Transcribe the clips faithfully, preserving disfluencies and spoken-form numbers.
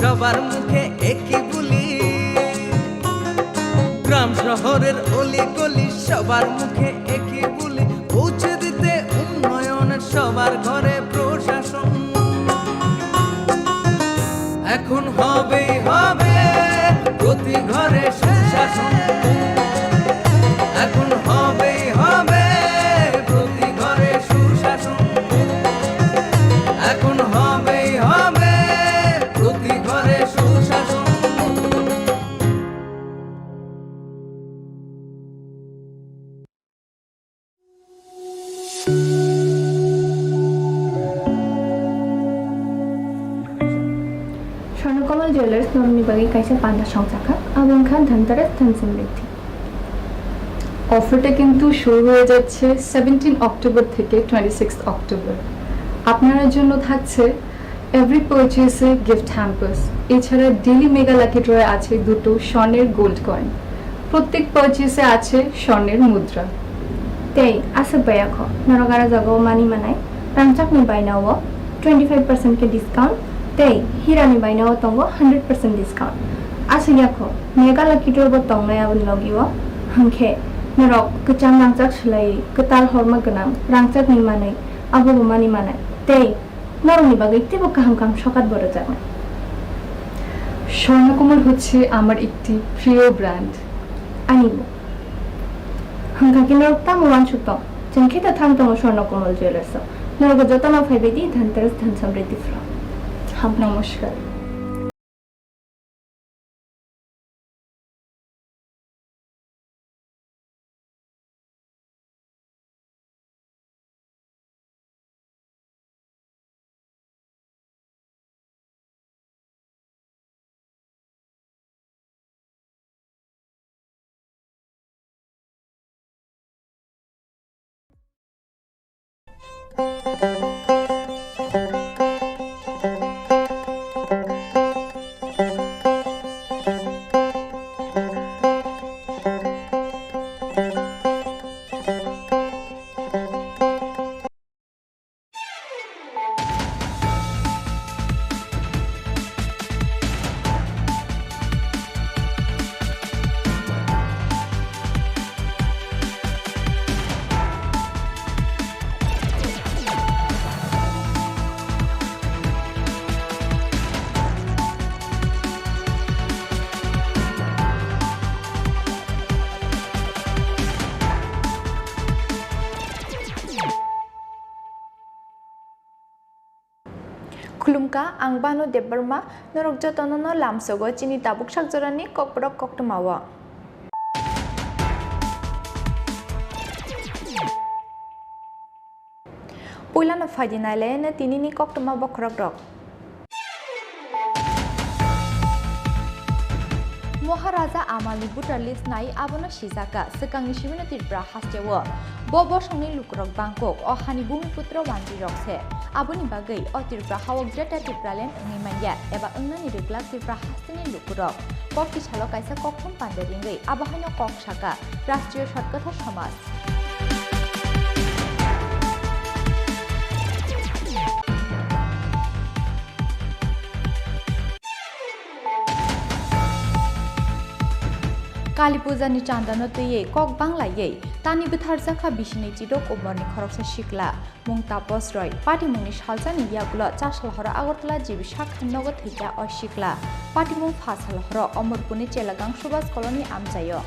সবার মুখে একই বুলি, গ্রাম শহরের অলি গলি, সবার মুখে একই বুলি, পৌঁছে দিতে উন্নয়নের সবার ঘরে প্রশাসন। এখন হবেই হবে প্রতি ঘরে সুশাসন। এখন হবেই হবে প্রতি ঘরে সুশাসন। এখন হবেই হবে প্রতি ঘরে সুশাসন। Swarnakamal jewellers norokni bagwi kaisa panda songchakha, abo wngkha Dhanteras Dhan Samriddhi. অফারটা কিন্তু শুরু হয়ে যাচ্ছে সেভেন্টিন অক্টোবর থেকে টোয়েন্টি সিক্স অক্টোবর। আপনার জন্য থাকছে এভরি পারচেসে গিফট হ্যাম্পার্স, এছাড়া ডেইলি মেগা লাকি ড্রয়ে আছে দুটো স্বর্ণের গোল্ড কয়েন, প্রত্যেক পারচেসে আছে স্বর্ণের মুদ্রা। Tei aswk bai ya kho, norok aro jagao mani manai, rangchakni bainao twenty five percent khe discount, tei hirani bainao tongo hundred percent discount. Aswk ya kho, mega lucky draw bo tongnai aboni logio, hwnkhe norok kwcham rangchak swlaiwi kwtal horma gwnang rangchakni manwi abobo mani manai, tei norokni bagwi teibo kaham kaham sokat bo rwjaknai. Swarnakamal হচ্ছে আমার একটি প্রিয় brand. Anibo. Hwnkha khe norok tamo uansuk tong? Chwng khe ta thang tongo Swarnakomal Jewellers o. Norok jotono phaibai di Dhanteras Dhan Samriddhi Floor. Ham. নমস্কার। Khulumkha, ang Banu Debbarma, norok jotono no lamsogo chini tabuk sakjorani kokborok koktwmao. Puilano phaidi nailaino tinini koktwma bokhorokrok. Maharaja Amalni voter list nai abono sijakha, swkangni simino Tripura hasteo. Bo bosongni lukurok bangkuk, o hani bumiputro wanjwirok se. Aboni bagwi o Tripura hao Greater Tipraland wngwi manya eba wngnani rwglak Tripura hasteni lukurok. Kokti salo kaisa kokthum panda ringwi abo haino kok saka Rashtriya Sotkathar Samaj. Kali Puja ni chanda no twiwi kok bang laiwi tani bwtharjakha bisini chidok umor ni khoroksa sikla, mung Tapos Roy. Patimung ni salsa ni yagulo Chasalhoro Agartala G B Sakha nogo thwikha o sikla. Patimung Phasalhoro Omorpur ni Chelagang Subhas Colony amchaio.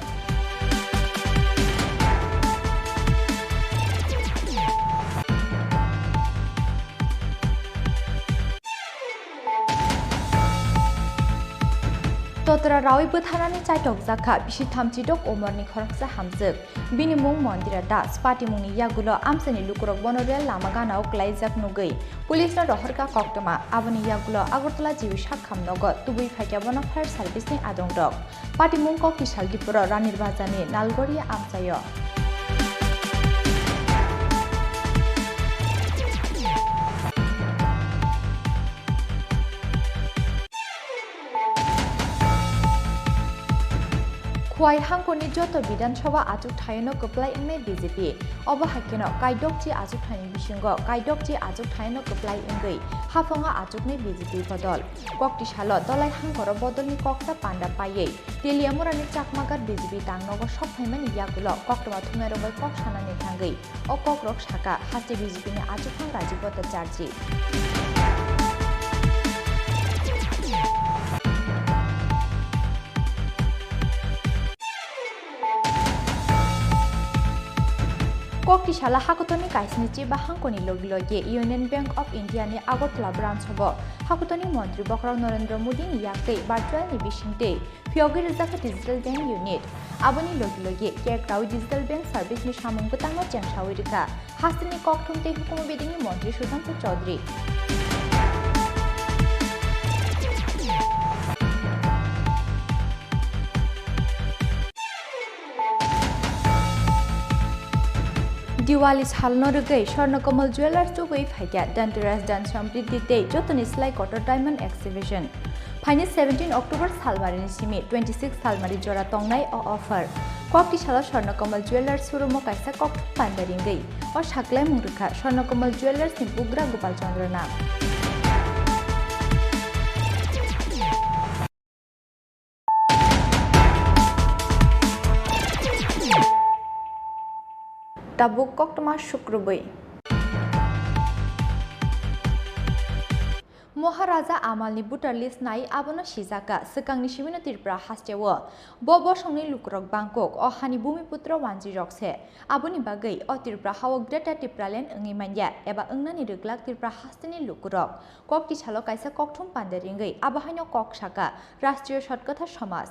Totra rawi bwtharnani chaithokjakha bisi thamchi dok umorni khoroksa hamjwk. Bini mung Mondira Das. Patimungni yagulo amchaini lukurok bono rel lama ganao klaijak nugwi police no rohorkha koktwma. Aboni yagulo Agartala G B Sakham nogo tubui phaikha bono fire service ni adongrok. Patimung kok tisal Dipuro Ranir Bazar ni Nalgoria amchaio. Pai hangkoni joto Bidhan Sabha achukthayano kwplai wngnai B J P. Obo hai kheno kaidokchi achukthayni bisingo kaidokchi achukthayano kwplai wngwi haphango achuknai B J P bodol. Kokti salo Dolai hangkoro bodolni koksa panda paiwi Teliamurani Chakmagar B J P tangnogo sok phaimani yagulo koktwma thumnairok bai kok sanani thangwi o kokrok saka, haste B J P ni achuphang Rajiv Bhattacharjee. Kokti sala hakotorni kaisni chiba hangkoni logi logi Union Bank of India ni Agartala branch o bo hakotorni montri bokhorok Narendra Modi ni yaktwi virtual ni bisingtwi phiyogwi rijak kha digital bank unit. Aboni logi logi cake rawi digital bank service ni samung bwtangno chengsawi rikha. Hasteni kokthum tei hukumu bidingni montri Sushanta Chaudhary. Diwali salno rwgwi Swarna Kamal Jewellers tubui phaikha Dhanteras, Dhan Samriddhi tei jotoni slai kotor diamond exhibition. Phaini seventeen October salmarini simi twenty six salmari jora tongnai o offer. Kokti salo Swarna Kamal Jewellers showroom o kaisa kokthum panda ringwi o saklaimung rwkha Swarna Kamal Jewellers ni bugra Gopal Chandra Nag. Tabuk koktwma sukrubwi. Maharaja Amalni voter list nai abono sijaka, swkangni simino Tripura hasteo. Bo bosongni lukurok bangkuk, o hani bumiputro wanjwirok se. Aboni bagwi o Tripura hao Greater Tipraland wngwi manya, eba wngnani rwglak Tripura hasteni lukurok. Kokti salo kaisa kokthum panda ringwi abo haino kok saka Rashtriya Sotkathar Samaj.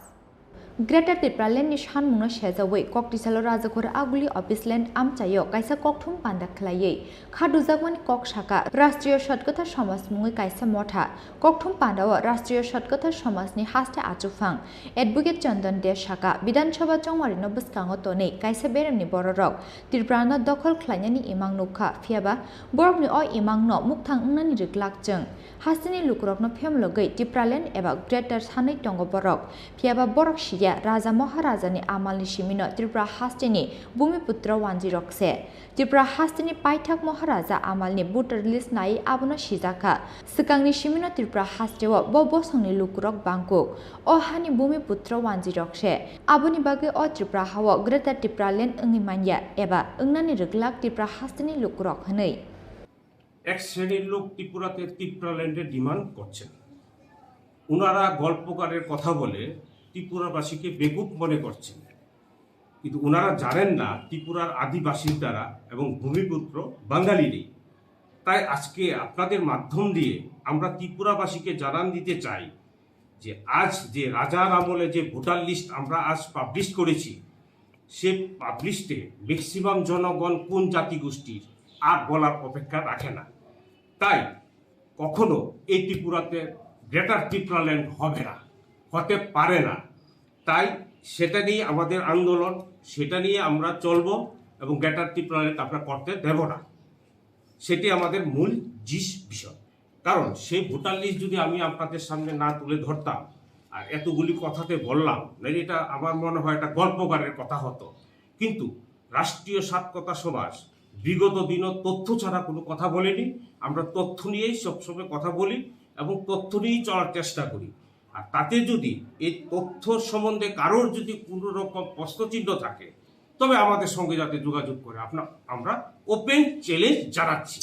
Greater Tipraland ni sanmungno sejawi kokti salo Rajaghor Aguli Office Land amchaio kaisa kokthum panda khwlaiwi kha dujakmani kok saka Rashtriya Sotkathar Samaj mungwi kaisa motha. Kokthum pandao Rashtriya Sotkathar Samaj ni haste achuphang Advocate Chandan De saka Bidhan Sabha chongmarino bwskango tonwi kaisa beremni bororok Tripura no dokhol khlainani imang nukha, phiyaba borokni o imangno mukthang wngnani rwglak chwng. Hasteni lukurokno phemlogwi Tipraland eba Greater sanwi tongo borok, phiyaba borok siya Raja Maharajani amalni simino Tripura hasteni bumiputro wanjwirok se. Tripura hasteni paithak Maharaja amalni voter list nai abono sijakha. Swkangni simino Tripura hasteo bo bosongni lukurok bangkuk. O hani bumiputro wanjwirok se. Aboni bagwi o Tripura hao Greater Tipraland wngwi manya eba wngnani rwglak Tripura hasteni lukurok hwnwi. এক শ্রেণীর লোক ত্রিপুরাতে ত্রিপুরাল্যান্ডের ডিমান্ড করছেন। ওনারা গল্পকারের কথা বলে ত্রিপুরাবাসীকে বেকুব মনে করছেন, কিন্তু ওনারা জানেন না ত্রিপুরার আদি বাসিন্দারা এবং ভূমিপুত্র বাঙালি নেই। তাই আজকে আপনাদের মাধ্যম দিয়ে আমরা ত্রিপুরাবাসীকে জানান দিতে চাই যে আজ যে রাজার আমলে যে ভোটার লিস্ট আমরা আজ পাবলিশ করেছি, সে পাবলিশে ম্যাক্সিমাম জনগণ কোন জাতিগোষ্ঠীর আর বলার অপেক্ষা রাখে না। তাই কখনো এই ত্রিপুরাতে গ্রেটার ত্রিপুরাল্যান্ড হবে না, হতে পারে না। তাই সেটা নিয়ে আমাদের আন্দোলন, সেটা নিয়ে আমরা চলবো এবং গ্রেটার ত্রিপুরাল্যান্ড আমরা করতে দেব না। সেটি আমাদের মূল জিস বিষয়। কারণ সেই ভোটার লিস্ট যদি আমি আপনাদের সামনে না তুলে ধরতাম আর এতগুলি কথাতে বললাম, নাহলে এটা আমার মনে হয় একটা গল্পকারের কথা হতো। কিন্তু রাষ্ট্রীয় সাত কথা সমাজ বিগত দিনও তথ্য ছাড়া কোনো কথা বলেনি। আমরা তথ্য নিয়েই সবসময় কথা বলি এবং তথ্য নিয়েই চলার চেষ্টা করি। আর তাতে যদি এই তথ্য সম্বন্ধে কারোর যদি কোনো রকম প্রশ্নচিহ্ন থাকে, তবে আমাদের সঙ্গে যাতে যোগাযোগ করে, আপনার আমরা ওপেন চ্যালেঞ্জ জানাচ্ছি।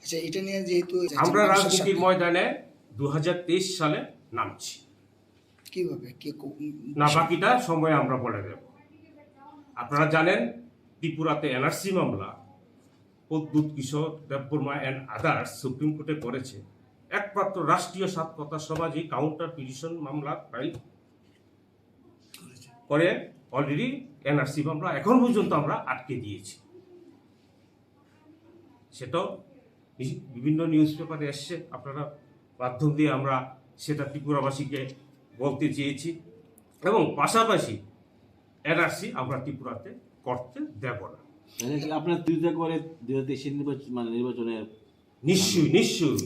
আচ্ছা, এটা নিয়ে যেহেতু আমরা মানুষের রাজনীতির সামনে ময়দানে দু হাজার তেইশ সালে নামছি। কিভাবে? কে কো-, উম, না, বিষয়? বাকিটা সময় আমরা বলে দেব। আপনারা জানেন, ত্রিপুরাতে এনআরসি মামলা প্রদ্যুৎ কিশোর দেববর্মা অ্যান্ড আদার্স সুপ্রিম কোর্টে করেছে। একমাত্র রাষ্ট্রীয় সাত কথা সমাজই কাউন্টার পিটিশন মামলা ফাইল করে অলরেডি এনআরসি মামলা এখন পর্যন্ত আমরা আটকে দিয়েছি। সেটাও বি-, বিভিন্ন নিউজ পেপারে এসছে, আপনারা মাধ্যম দিয়ে আমরা সেটা ত্রিপুরাবাসীকে বলতে চেয়েছি এবং পাশাপাশি এনআরসি আমরা ত্রিপুরাতে করতে দেব না। তাহলে কি আপনার বিরোধিতা করে দুই হাজার তেইশের নির্বাচন, মানে, নির্বাচনে? নিশ্চয়ই, নিশ্চয়ই।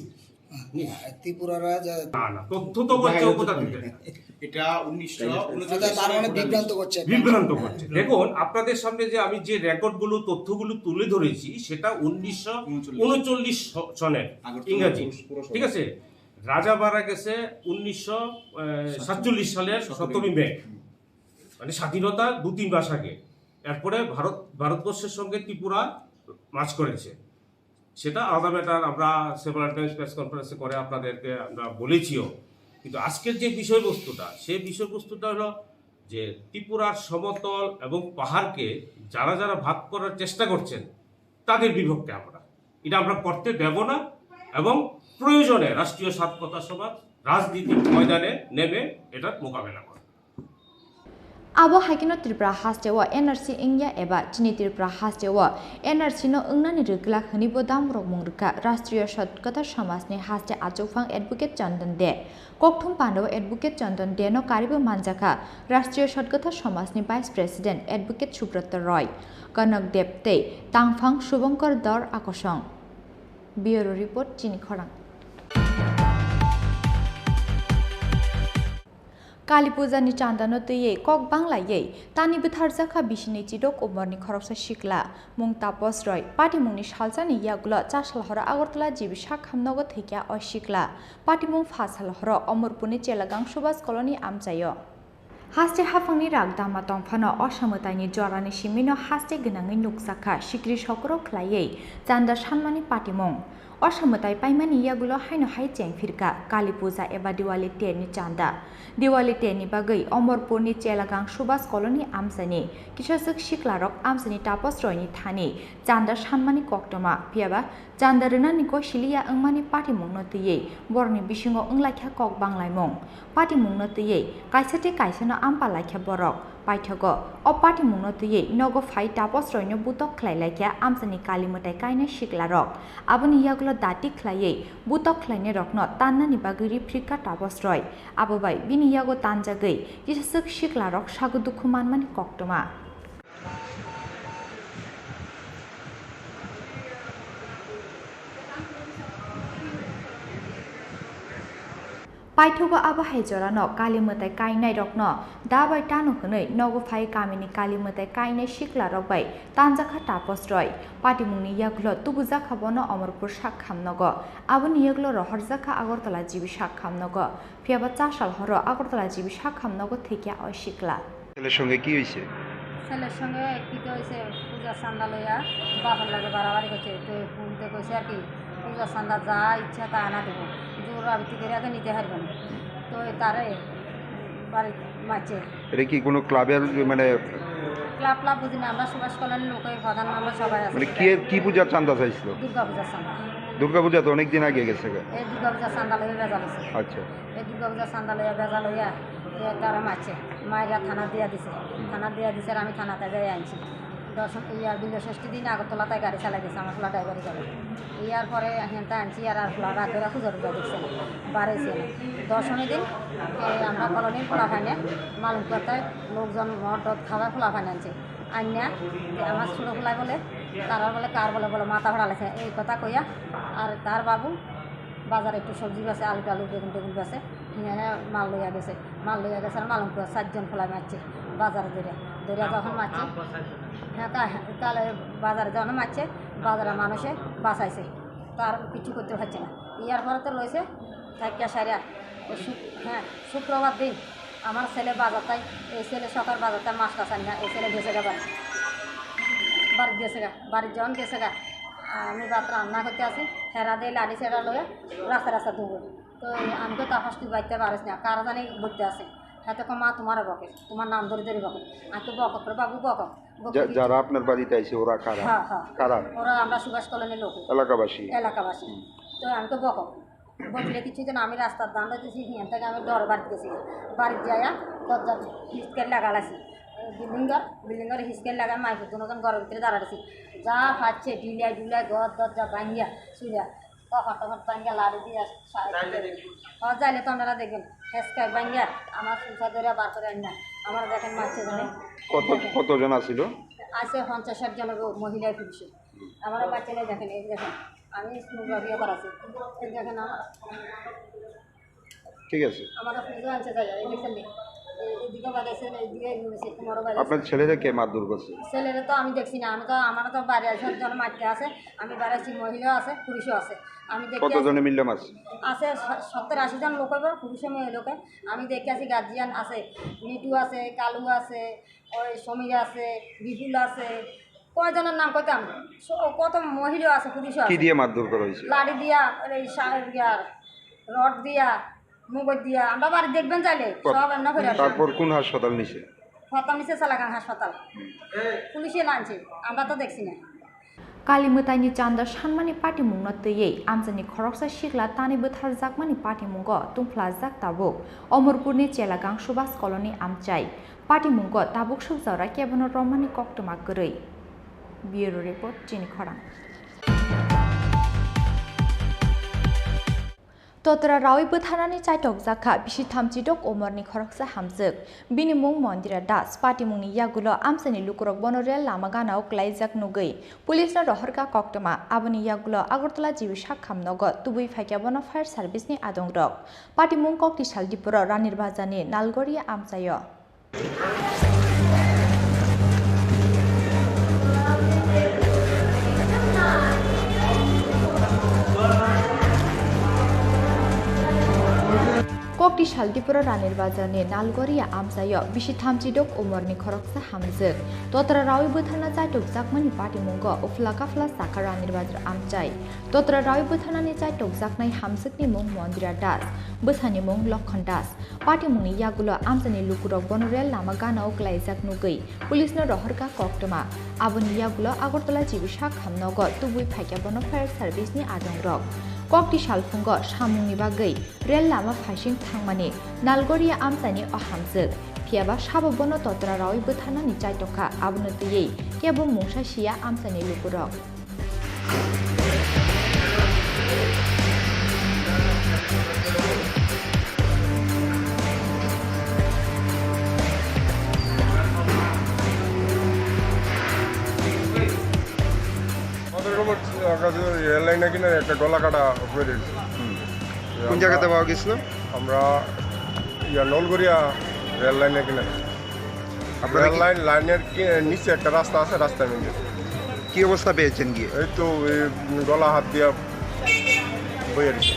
ত্রিপুরারা যা না, না, তথ্য তো বলছে, ও কোথা থেকে? এটা উনিশশো ঊনচল্লিশ, তার মানে বিভ্রান্ত করছে। বিভ্রান্ত করছে। দেখুন, আপনাদের সামনে যে আমি যে রেকর্ডগুলো, তথ্যগুলো তুলে ধরেছি, সেটা উনিশশো ঊনচল্লিশ। ঊনচল্লিশ স-, সনের আগরতলা ইংরাজি। পুরসভা। ঠিক আছে? রাজা মারা গেছে উনিশশো সাতচল্লিশ সালের সতেরোই মে। হুম। মানে স্বাধীনতা দু তিন মাস আগে। এরপরে ভারত, ভারতবর্ষের সঙ্গে ত্রিপুরা মার্চ করেছে। সেটা আলাদা ম্যাটার, আমরা সেভারাল টাইমস প্রেস কনফারেন্সে করে আপনাদেরকে আমরা বলেছিও। কিন্তু আজকের যে বিষয়বস্তুটা, সেই বিষয়বস্তুটা হলো যে ত্রিপুরার সমতল এবং পাহাড়কে যারা যারা ভাগ করার চেষ্টা করছেন, তাদের বিভক্তি আমরা, এটা আমরা করতে দেব না এবং প্রয়োজনে রাষ্ট্রীয় সাক্ষরতা সমাজ রাজনীতির ময়দানে নেমে এটার মোকাবেলা করবে। Abo hai kheno Tripura haste o N R C wngya eba chini Tripura haste o N R C no wngnani rwglak hwnwi bo damrokmung rwkha. Rashtriya Sotkatar Samajni haste achukphang Advocate Chandan De. Kokthum pandao Advocate Chandan De no karibo manjakha Rashtriya Sotkatar Samajni Vice President Advocate Subrata Roy, Kanak Deb tei tangphang Subhankar Dor Akosong. Bureau Report, Chini Khorang. Kali Puja ni chanda no twiwi kok banglaiwi tani bwtharjakha bisini chidok umorni khoroksa sikla, mung Tapos Roy. Patimungni salsani yagulo chasal horo Agartala G B Sakham nogo thwikha o sikla. Patimung pha sal horo Omorpurni Chelagang Subhas Colony amchaio. Haste haphangni rak dama tongphano o samwtaini jorani simino haste gwnangwi nukjakha sikri sokro khlaiwi chanda sanmani patimung. O samwtai paimani yagulo haino hai chengphirkha Kali Puja eba Diwali terni chanda. Diwali terni bagwi Omorpurni Chelagang Subhas Colony amchaini kisaswk siklarok amchaini Tapos Royni thani chanda sanmani koktwma, phiyaba chanda rwnani gosiliya wngmani patimungno twiwi borokni bisingo wnglaikha kok banglaimung. Patimungno twiwi kaisa tei kaisano ampa laikha borok. Paithago o patimungno twiwi nogo phai Tapos Royno butok khlai laikha amchaini Kali mwtai kainai siklarok. Aboni yagulo dati khlaiwi butok khlainairokno tannani bagwi riphirkha Tapos Roy. Abo bai bini yago tanjagwi kisaswk siklarok sago dukhu manmani koktwma. Paithago abo hai jorano Kali mwtai kainai rokno da bai tano hwnwi nogo phai kamini Kali mwtai kainai sikla rok bai tanjakha Tapos Roy. Patimungni yagulo tubujakha bono Omorpur Sakham nogo, aboni yagulo rohorjakha Agartala G B Sakham nogo. Phiyaba chasal horo Agartala G B Sakham nogo thwikya o sikla. ছেলের সঙ্গে কি হয়েছে? ছেলের সঙ্গে কি তো হয়েছে, পূজা চান্দা লইয়া বাবার লগে বাড়াবাড়ি করছে। তো বলতে কইছে আর কি, "পূজা চান্দা যা ইচ্ছা তা আনা দেবো, জোর আবৃত্তি করে আগে নিতে পারবে না।" তো তারে বাড়ি মারছে। এটা কি কোনো ক্লাবের, মানে? ক্লাব ক্লাব বুঝি না, আমরা সুভাষ কলোনির লোকই প্রধান, আমরা সবাই আছি। মানে কি, কি পূজার চান্দা চাইছিল? দুর্গা পূজার চান্দা। দুর্গা পূজা তো অনেক দিন আগে গেছে গা। এই দুর্গা পূজার চান্দা লইয়া বেজাল হয়েছে। আচ্ছা। এই দুর্গা পূজার চান্দা লইয়া বেজাল হইয়া এ তারা মারছে, মাইরা থানা দিয়া দিছে। থানা দিয়া দিছে, আর আমি থানাতে যাই আনছি। দশ, ইয়ার বিজয় ষষ্ঠী দিন আগরতলাতে গাড়ি চালাই দিছে, আমার ফুলা ড্রাইভারি করে। ইয়ার পরে হেনতে আনছি, আর আর ফুলা রাত ধরে খুঁজা টুজা দেখছে না, বাড়াইছে না। দশমী দিন এ, আমরা কলোনির ফুলা ফাইনে মালুম করতে লোকজন মদ টদ খাওয়া ফুলা ফাইনে আনছে। আইনা যে আমার ছোটো ফুলাই বলে, তারা বলে, "কার বলে?" বলে, "মাথা ফাড়া লাগছে।" এই কথা কইয়া আর তার বাবু বাজারে একটু সবজি বেচে, আলু টালু, বেগুন টেগুন বেচে, নিয়ে এনে মাল লইয়া গেছে। মাল লইয়া গেছে আর মালুমপুর চারজন ফলাই মারছে বাজারে ধরে। ধরে যখন মারছে, হ্যাঁ, তা-, তাহলে বাজারে যখন মারছে, বাজারে মানুষে বাঁচাইছে, তার কিছু করতে পারছে না। ইয়ার পরে তো রয়েছে থাকিয়া সারিয়া, ওই শু-, হ্যাঁ, শুক্রবার দিন আমার ছেলে বাজার তাই, এই ছেলে সকাল বাজার তাই মাছ টাছ আনি না, এই ছেলে গেছে গা বাড়ি, বাড়ি গেছে গা, বাড়ি যখন গেছে গা, আমি ভাত রান্না করতে আছি, হেরা দিয়ে লাঠি ছেড়া লয়ে রাস্তা রাস্তা দৌড়। তো আমি তো তা হস্তি বাইতে পারিস না, কারা জানি বলতে আছে, হ্যাঁ তো মা তোমার বকে, তোমার নাম ধরে ধরে বকে, আমি তো বক করে বাবু বক, বকে যা-, দিচ্ছি। যারা আপনার বাড়িতে আইছে ওরা কারা? হ্যাঁ, হ্যাঁ। কারা? ওরা আমরা সুভাষ কলোনির লোক। এলাকাবাসী? এলাকাবাসী। হুম। তো আমি তো বক, বকলে কিছু জন আমি রাস্তার দাম রয়েছে, হিয়ান থেকে আমি ডর বাড়িতে গেছি, বাড়িতে যাইয়া দরজা হিসকেল লাগালাছি, বিল্ডিংর, বিল্ডিংর হিসকেল লাগা মাইকে দুজন ঘরের ভিতরে দাঁড়াইছি, যা পাচ্ছে ঢিলাই ঢুলাই ঘর দরজা ভাঙিয়া চুরিয়া। তখন তখন ভাঙ্গা লাড়ি দিয়া সা-, যাইলে দেখবেন। হ্যাঁ, যাইলে তো আপনারা দেখবেন। হেসকাই ভাঙ্গা আমার সুসা ধরে বার করে আন না। আমরা দেখেন মারছে জানে। কত, কতজন আছিল? আছে পঞ্চাশ ষাট জন মহিলা পুরুষ। আমরা বাচ্চা নিয়ে দেখেন, এই দেখেন। আমি স্কুল বিয়ে করাছি। এই দেখেন আমার, ঠিক আছে। আমার পুজো আনছে যাই, এই দেখছেন নি? এই, এইদিকে বাজাইছেন, এইদিকে নিয়েছে, কোমরও বাজাইছে। আপনার ছেলেরে কে মারধর করছে? ছেলেরে তো আমি দেখছি না, আমি তো, আমার তো বাড়ি আছে, একজন মাইকে আছে, আমি বাড়াইছি, মহিলা আছে, পুরুষও আছে। আমি দেখি কতজনে মিললে মারছে? আছে স-, সত্তর আশি জন লোক হবে, পুরুষে মেয়ে লোকে। আমি দেখে আছি গার্জিয়ান আছে, মিঠু আছে, কালু আছে, ওই সমীর আছে, বিপুল আছে, কয়জনের নাম কইতাম, স-, কত মহিলা আছে, পুলিশও আছে। কি দিয়ে মারধর করা হয়েছে? লাঠি দিয়া, এই সা-, ইয়ার, রড দিয়া, মুগর দিয়া, আমরা বাড়ি দেখবেন চাইলে, কত-, সব এমনি করে আছে। তারপর কোন হাসপাতাল নিছে? প্রথম নিছে সালাগাং হাসপাতাল, পুলিশে লানছে, আমরা তো দেখছি না। Kali mwtaini chanda sanmani patimungno twiwi amchaini khoroksa sikla tanwi bwtharjakmani patimungo tungphlajak tabuk Omorpurni Chelagang Subhas Colony amchai. Patimungo tabuk sukjaora kebono romani koktwma kwrwi. Bureau Report, Chini Khorang. Totra rawi bwtharnani chaitokjak kha bisi thamchi dok umorni khoroksa hamjwk. Bini mung Mondira Das. Patimungni yagulo amchaini lukurok bono rel lama ganao klaijak nugwi police no rohorkha koktwma. Aboni yagulo Agartala G B Sakham nogo tubui phaikha bono fire service ni adongrok. Patimung Koktisal Dipuro Ranir Bazar ni Nalgoria amchaio. Koktisal Dipuro Ranir Bazar ni Nalgoria amchaio bisi thamchi dok umorni khoroksa hamjwk. Totra rawi bwtharna chaitokjakmani patimungo uphla kaphla sakha Ranir Bazar amchai. Totra rawi bwtharnani chaitokjaknai hamjwkni mung Mondira Das, bwsani mung Lokhon Das. Patimungni yagulo amchaini lukurok bono rel lama ganao klaijak nugwi police no rohorkha koktwma. Aboni yagulo Agartala G B Sakham nogo tubui phaikha bono fire service ni adongrok. Koktisal phungo samungni bagwi rel lama phaising thangmani Nalgoria amchaini o hamjwk. Phiyaba sabo bono totra rawi bwtharnani chaitokha, abono twiwi kebo mungsa siya amchaini lukurok. আমাদের রোবট, আহ, কাছে রেল লাইনে কিনারে একটা গলা কাটা হয়ে রয়েছে। হুম। কোন আমরা জায়গাতে পাওয়া গেছিল? আমরা ইয়া নলগড়িয়া রেল লাইনে কিনারে। আপনারা রেল কি লাইন, লাইনের কি-, নিচে একটা রাস্তা আছে, রাস্তার মধ্যে। কি অবস্থা পেয়েছেন গিয়ে? এই তো এই গলা হাত দিয়া বইয়া রয়েছে।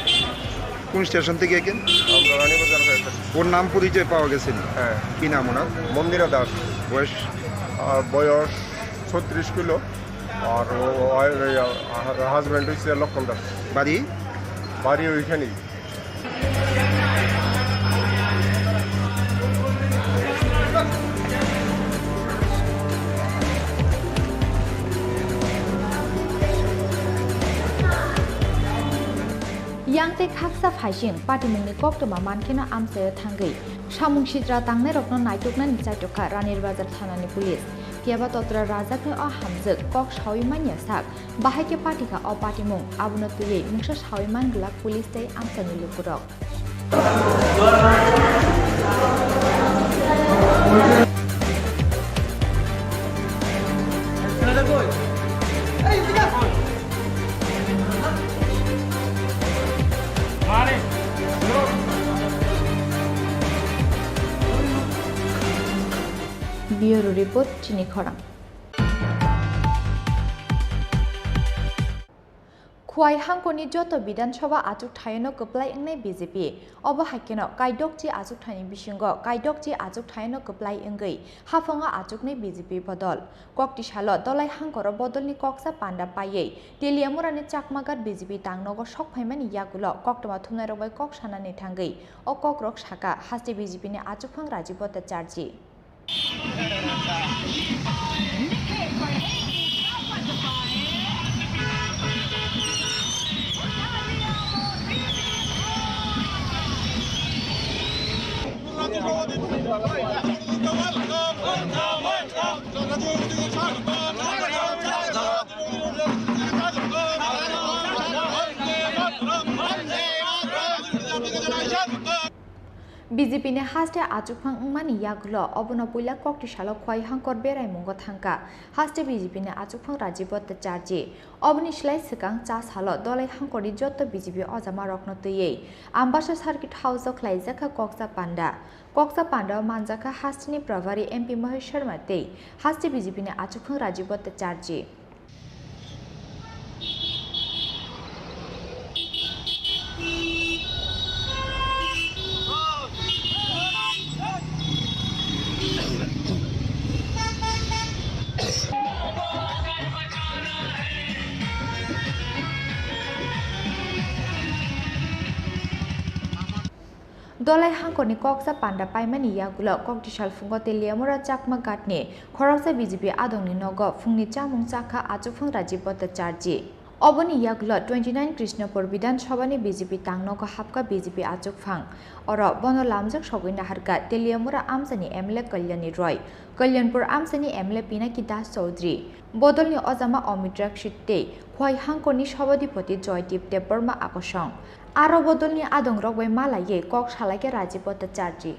কোন স্টেশন থেকে একেন? আমরা রানীবাজার হয়ে এসেছি। ওর নাম পরিচয় পাওয়া গেছে নি? হ্যাঁ। কি নাম ওনার? মন্দিরা দাস। বয়স? আর বয়স ছত্রিশ কিলো। আর ও, ও, ওই, ওই, আ-, হাজব্যান্ড হচ্ছে লক্ষণ দাস। বাড়ি? বাড়ি ওইখানেই। Yang tei khaksa phaising patimungni koktwma mankheno amchaio thangwi samung sitra tangnairokno naituknani chaitokha Ranir Bazar thanani police. Phiyaba totra rajakni o hamjwk kok saui manya sak, bahai khe patikha o patimung, abono twiwi mungsa saui man glak police tei amchaini lukurok. Bureau Report, Chini Khorang. Khwai hangkoni joto Bidhan Sabha achukthayano kwplai wngnai B J P. Obo hai kheno kaidokchi achukthayni bisingo kaidokchi achukthayano kwplai wngwi haphango achuknai B J P bodol. Koktisalo Dolai hangkoro bodolni koksa panda paiwi Teliamurani Chakmagar B J P tangnogo sokphaimani yagulo koktwma thumnairok bai kok sanani thangwi o kokrok sakha, haste B J P ni achukphang Rajiv Bhattacharjee. B J P ni haste achukphang wngmani yagulo obono puila kokti salo Khwai Hangkor beraimungo thangkha haste B J P ni achukphang Rajiv Bhattacharjee. Oboni slai swkang cha salo Dolai Hangkorni jotto B J P ojamarokno twiwi Ambassa Circuit House o khlaijakha koksa panda. Koksa panda o manjakha hasteni Prabhari M P Mahesh Sharma tei haste B J P ni achukphang Rajiv Bhattacharjee. Dolai Hangkorni koksa panda paimani yagulo kokti salphungo Teliamura Chakma Ghatni khoroksa B J P adongni nogo phungni chamung chakha achukphang Rajiv Bhattacharjee. Oboni yagulo twenty nine Krishnapur Bidhan Sabhani B J P tangnogo hapkha B J P achukphang. Oro bono lamjak sogwi naharkha Teliamura amchani M L A Kalyani Roy, Kalyanpur amchani M L A Pinaki Das Chaudhary, bodolni ojama Omit Rakshit tei Khwai Hangkorni Sabhadipoti Joydeep Debbarma akosong. Aro bodolni adongrok bai malaiwi kok salaikha Rajiv Bhattacharjee.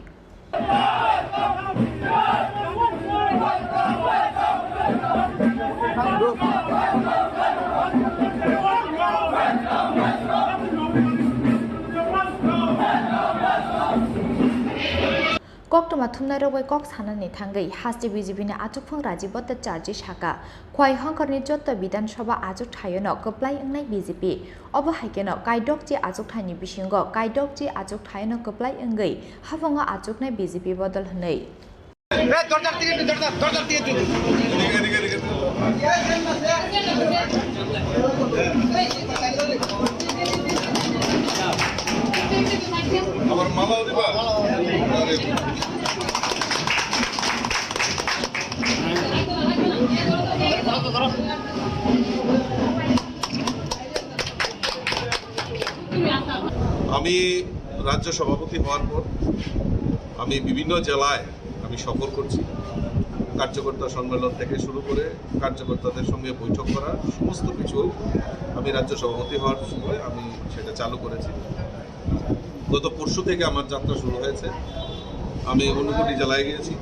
Koktwma thumnairok bai kok sanani thangwi haste B J P ni achukphang Rajiv Bhattacharjee saka, Khwai Hangkorni jotto Bidhan Sabha achukthayano kwplai wngnai B J P. Obo hai kheno kaidokchi achukthayni bisingo kaidokchi achukthayano kwplai wngwi haphango achuknai B J P bodol hwnwi. আমি রাজ্য সভাপতি হওয়ার পর আমি বিভিন্ন জেলায় আমি সফর করছি। কার্যকর্তা সম্মেলন থেকে শুরু করে কার্যকর্তাদের সঙ্গে বৈঠক করা, সমস্ত কিছু আমি রাজ্য সভাপতি হওয়ার সময় আমি সেটা চালু করেছি। গত পরশু থেকে আমার যাত্রা শুরু হয়েছে। আমি ঊনকোটি জেলায় গিয়েছি,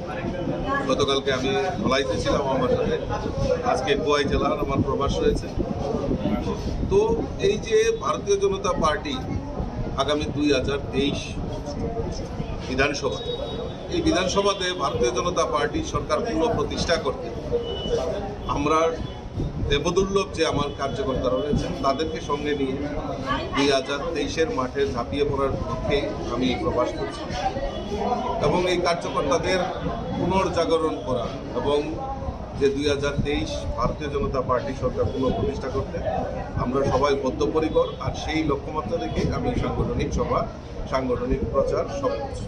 গতকালকে আমি ধলাইতে ছিলাম আমার সাথে, আজকে খোয়াই জেলার আমার প্রবাস হয়েছে। তো এই যে ভারতীয় জনতা পার্টি আগামী দুই হাজার তেইশ বিধানসভা, এই বিধানসভাতে ভারতীয় জনতা পার্টি সরকার পুনঃপ্রতিষ্ঠা করতে আমরা দেবদুর্লভ যে আমার কার্যকর্তারা রয়েছেন, তাদেরকে সঙ্গে নিয়ে দুই হাজার তেইশের মাঠে ঝাঁপিয়ে পড়ার লক্ষ্যে আমি প্রবাস করছি। এবং এই কার্যকর্তাদের পুনর্জাগরণ করা এবং যে দুই হাজার তেইশ ভারতীয় জনতা পার্টি সরকার পুনঃপ্রতিষ্ঠা করতে আমরা সবাই বদ্ধপরিকর, আর সেই লক্ষ্যমাত্রা রেখে আমি সাংগঠনিক সভা, সাংগঠনিক প্রচার সব করছি।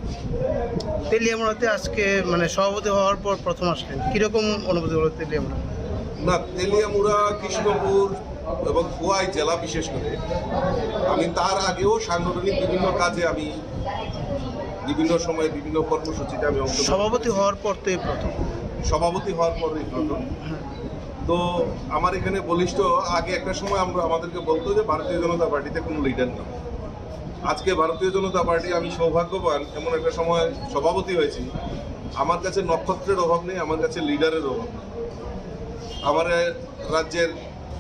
তেলিয়ামুড়াতে আজকে, মানে, সভাপতি হওয়ার পর প্রথম আসলেন, কিরকম অনুভূতি হলো তেলিয়ামুড়া? না, তেলিয়ামুড়া, কৃষ্ণপুর এবং খোয়াই জেলা বিশেষ করে, আমি তার আগেও সাংগঠনিক বিভিন্ন কাজে আমি বিভিন্ন সময়ে বিভিন্ন কর্মসূচিতে আমি অংশগ্রহণ সভাপতি করেছি। হওয়ার পর তো এই প্রথম। সভাপতি হওয়ার পর এই প্রথম। হ্যাঁ। তো আমার এখানে বলিষ্ঠ, আগে একটা সময় আমরা, আমাদেরকে বলতো যে ভারতীয় জনতা পার্টিতে কোনো লিডার নেই। আজকে ভারতীয় জনতা পার্টি, আমি সৌভাগ্যবান, এমন একটা সময় সভাপতি হয়েছি। আমার কাছে নক্ষত্রের অভাব নেই, আমার কাছে লিডারের অভাব নেই। আমার রাজ্যের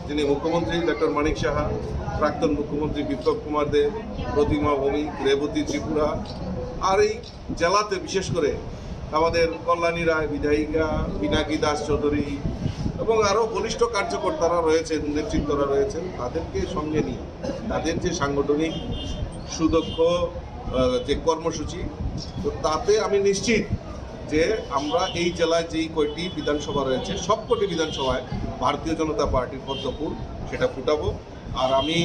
যিনি মুখ্যমন্ত্রী ডক্টর মানিক সাহা, প্রাক্তন মুখ্যমন্ত্রী বিপ্লব কুমার দেব, প্রতিমা ভৌমিক, রেবতী ত্রিপুরা, আর এই জেলাতে বিশেষ করে আমাদের কল্যাণী রায় বিধায়িকা, পিনাকি দাস চৌধুরী এবং আরও বলিষ্ঠ কার্যকর্তারা রয়েছেন, নেতৃত্বরা রয়েছেন, তাদেরকে সঙ্গে নিয়ে তাদের যে সাংগঠনিক সুদক্ষ, আহ, যে কর্মসূচি, তো তাতে আমি নিশ্চিত যে আমরা এই জেলায় যেই কয়টি বিধানসভা রয়েছে, সবকটি বিধানসভায় ভারতীয় জনতা পার্টির পদ্মফুল সেটা ফুটাবো। আর আমি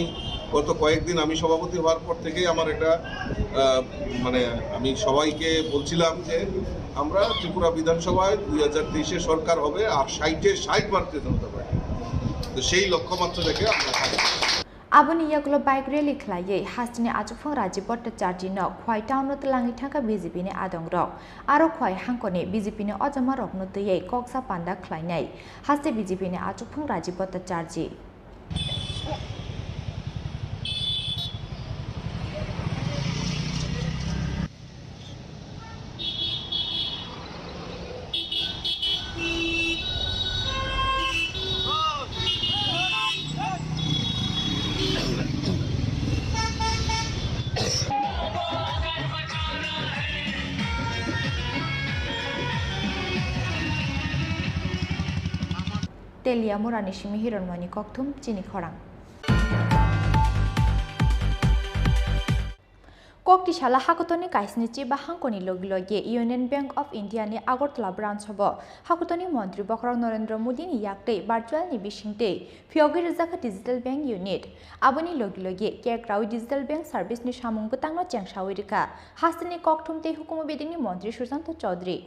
গত কয়েকদিন, আমি সভাপতি হওয়ার পর থেকেই আমার একটা, আহ, মানে, আমি সবাইকে বলছিলাম যে আমরা ত্রিপুরা বিধানসভায় দুই হাজার তেইশে সরকার হবে, আর ষাটে ষাট ভারতীয় জনতা পার্টি। তো সেই লক্ষ্যমাত্রা রেখে আমরা থাকবো। Aboni yagulo bike rally khlaiwi hasteni achukphang Rajiv Bhattacharjee no Khwai town o twlangwi thangkha B J P ni adongrok. Aro Khwai hangkoni B J P ni ojamarokno twiwi koksa panda khlainai haste B J P ni achukphang Rajiv Bhattacharjee. Liamurani simi Hironmoni kokthum chini khorang. Koktisala hakutoni kaisni chiba hangkoni logi logi Union Bank of India ni Agartala branch o bo hakutoni montri bokhorok Narendra Modi ni yaktwi virtual ni bisingtwi phiyogwi rijak kha digital bank unit. Aboni logi logi kek rawi digital bank service ni samung bwtangno chengsawi rikha hasteni kokthum tei hukumu bedekni montri Sushanta Chaudhary.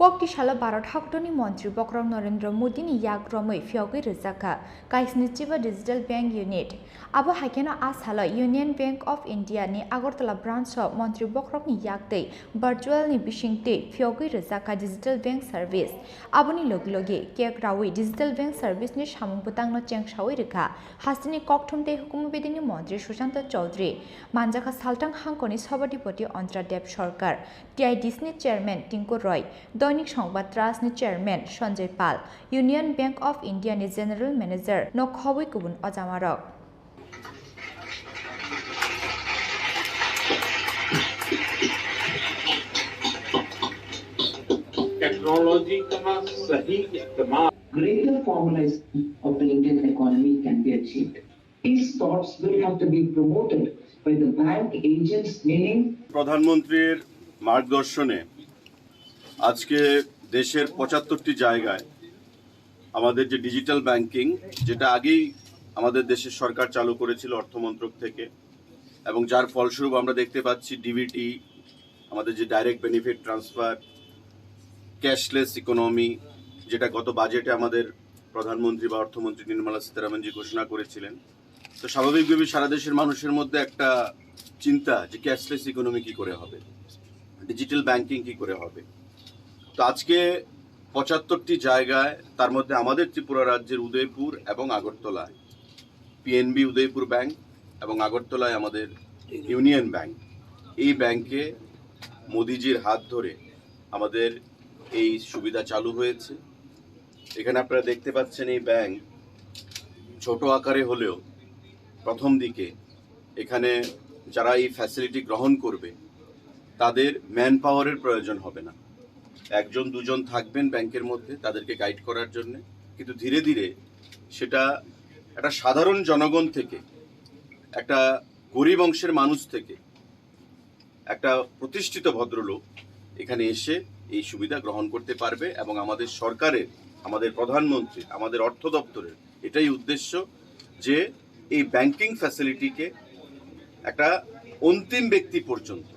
Koktisalo Bharat hakutoni montri bokhorok Narendra Modi ni yak romwi phiyogwi rijak kha kaisni chiba digital bank unit. Abo hai kheno a salo Union Bank of India ni Agartala branch o montri bokhorok ni yak tei virtual ni bising twi phiyogwi rijak kha digital bank service. Aboni logi logi kek rawi digital bank service ni samung bwtangno chengsawi rikha hasteni kokthum tei hukumu bedekni montri Sushanta Chaudhary, manjakha saltang hangkoni Sabhadipati Antara Deb Sarkar, T I D C ni chairman Tinku Roy, Doinik Songbad Trust ni chairman Sanjay Pal, Union Bank of India ni general manager no khobwi kubun ojamarok. Technology ka sahi istemal. Greater formalization of the Indian economy can be achieved. These thoughts will have to be promoted by the bank agents, meaning প্রধানমন্ত্রীর মার্গদর্শনে আজকে দেশের পঁচাত্তরটি জায়গায় আমাদের যে digital banking, যেটা আগেই আমাদের দেশের সরকার চালু করেছিল অর্থ মন্ত্রক থেকে, এবং যার ফলস্বরূপ আমরা দেখতে পাচ্ছি ডিবিটি, আমাদের যে direct benefit transfer, cashless economy, যেটা গত বাজেটে আমাদের প্রধানমন্ত্রী বা অর্থমন্ত্রী নির্মলা সীতারামনজি ঘোষণা করেছিলেন। তো স্বাভাবিকভাবেই সারা দেশের মানুষের মধ্যে একটা চিন্তা যে ক্যাশলেস ইকোনমি কি করে হবে, ডিজিটাল ব্যাংকিং কি করে হবে। তো আজকে পঁচাত্তরটি জায়গায়, তার মধ্যে আমাদের ত্রিপুরা রাজ্যের উদয়পুর এবং আগরতলায় পিএনবি উদয়পুর ব্যাংক এবং আগরতলায় আমাদের ইউনিয়ন ব্যাংক, এই ব্যাংকে মোদিজির হাত ধরে আমাদের এই সুবিধা চালু হয়েছে। এখানে আপনারা দেখতে পাচ্ছেন, এই ব্যাংক ছোট আকারে হলেও প্রথম দিকে এখানে যারা এই ফ্যাসিলিটি গ্রহণ করবে, তাদের ম্যান পাওয়ারের প্রয়োজন হবে না। একজন দুজন থাকবেন ব্যাংকের মধ্যে তাদেরকে গাইড করার জন্য, কিন্তু ধীরে ধীরে সেটা একটা সাধারণ জনগণ থেকে, একটা গরিব অংশের মানুষ থেকে একটা প্রতিষ্ঠিত ভদ্রলোক এখানে এসে এই সুবিধা গ্রহণ করতে পারবে। এবং আমাদের সরকারের, আমাদের প্রধানমন্ত্রীর, আমাদের অর্থ দপ্তরের এটাই উদ্দেশ্য যে এই ব্যাংকিং ফ্যাসিলিটিকে একটা অন্তিম ব্যক্তি পর্যন্ত,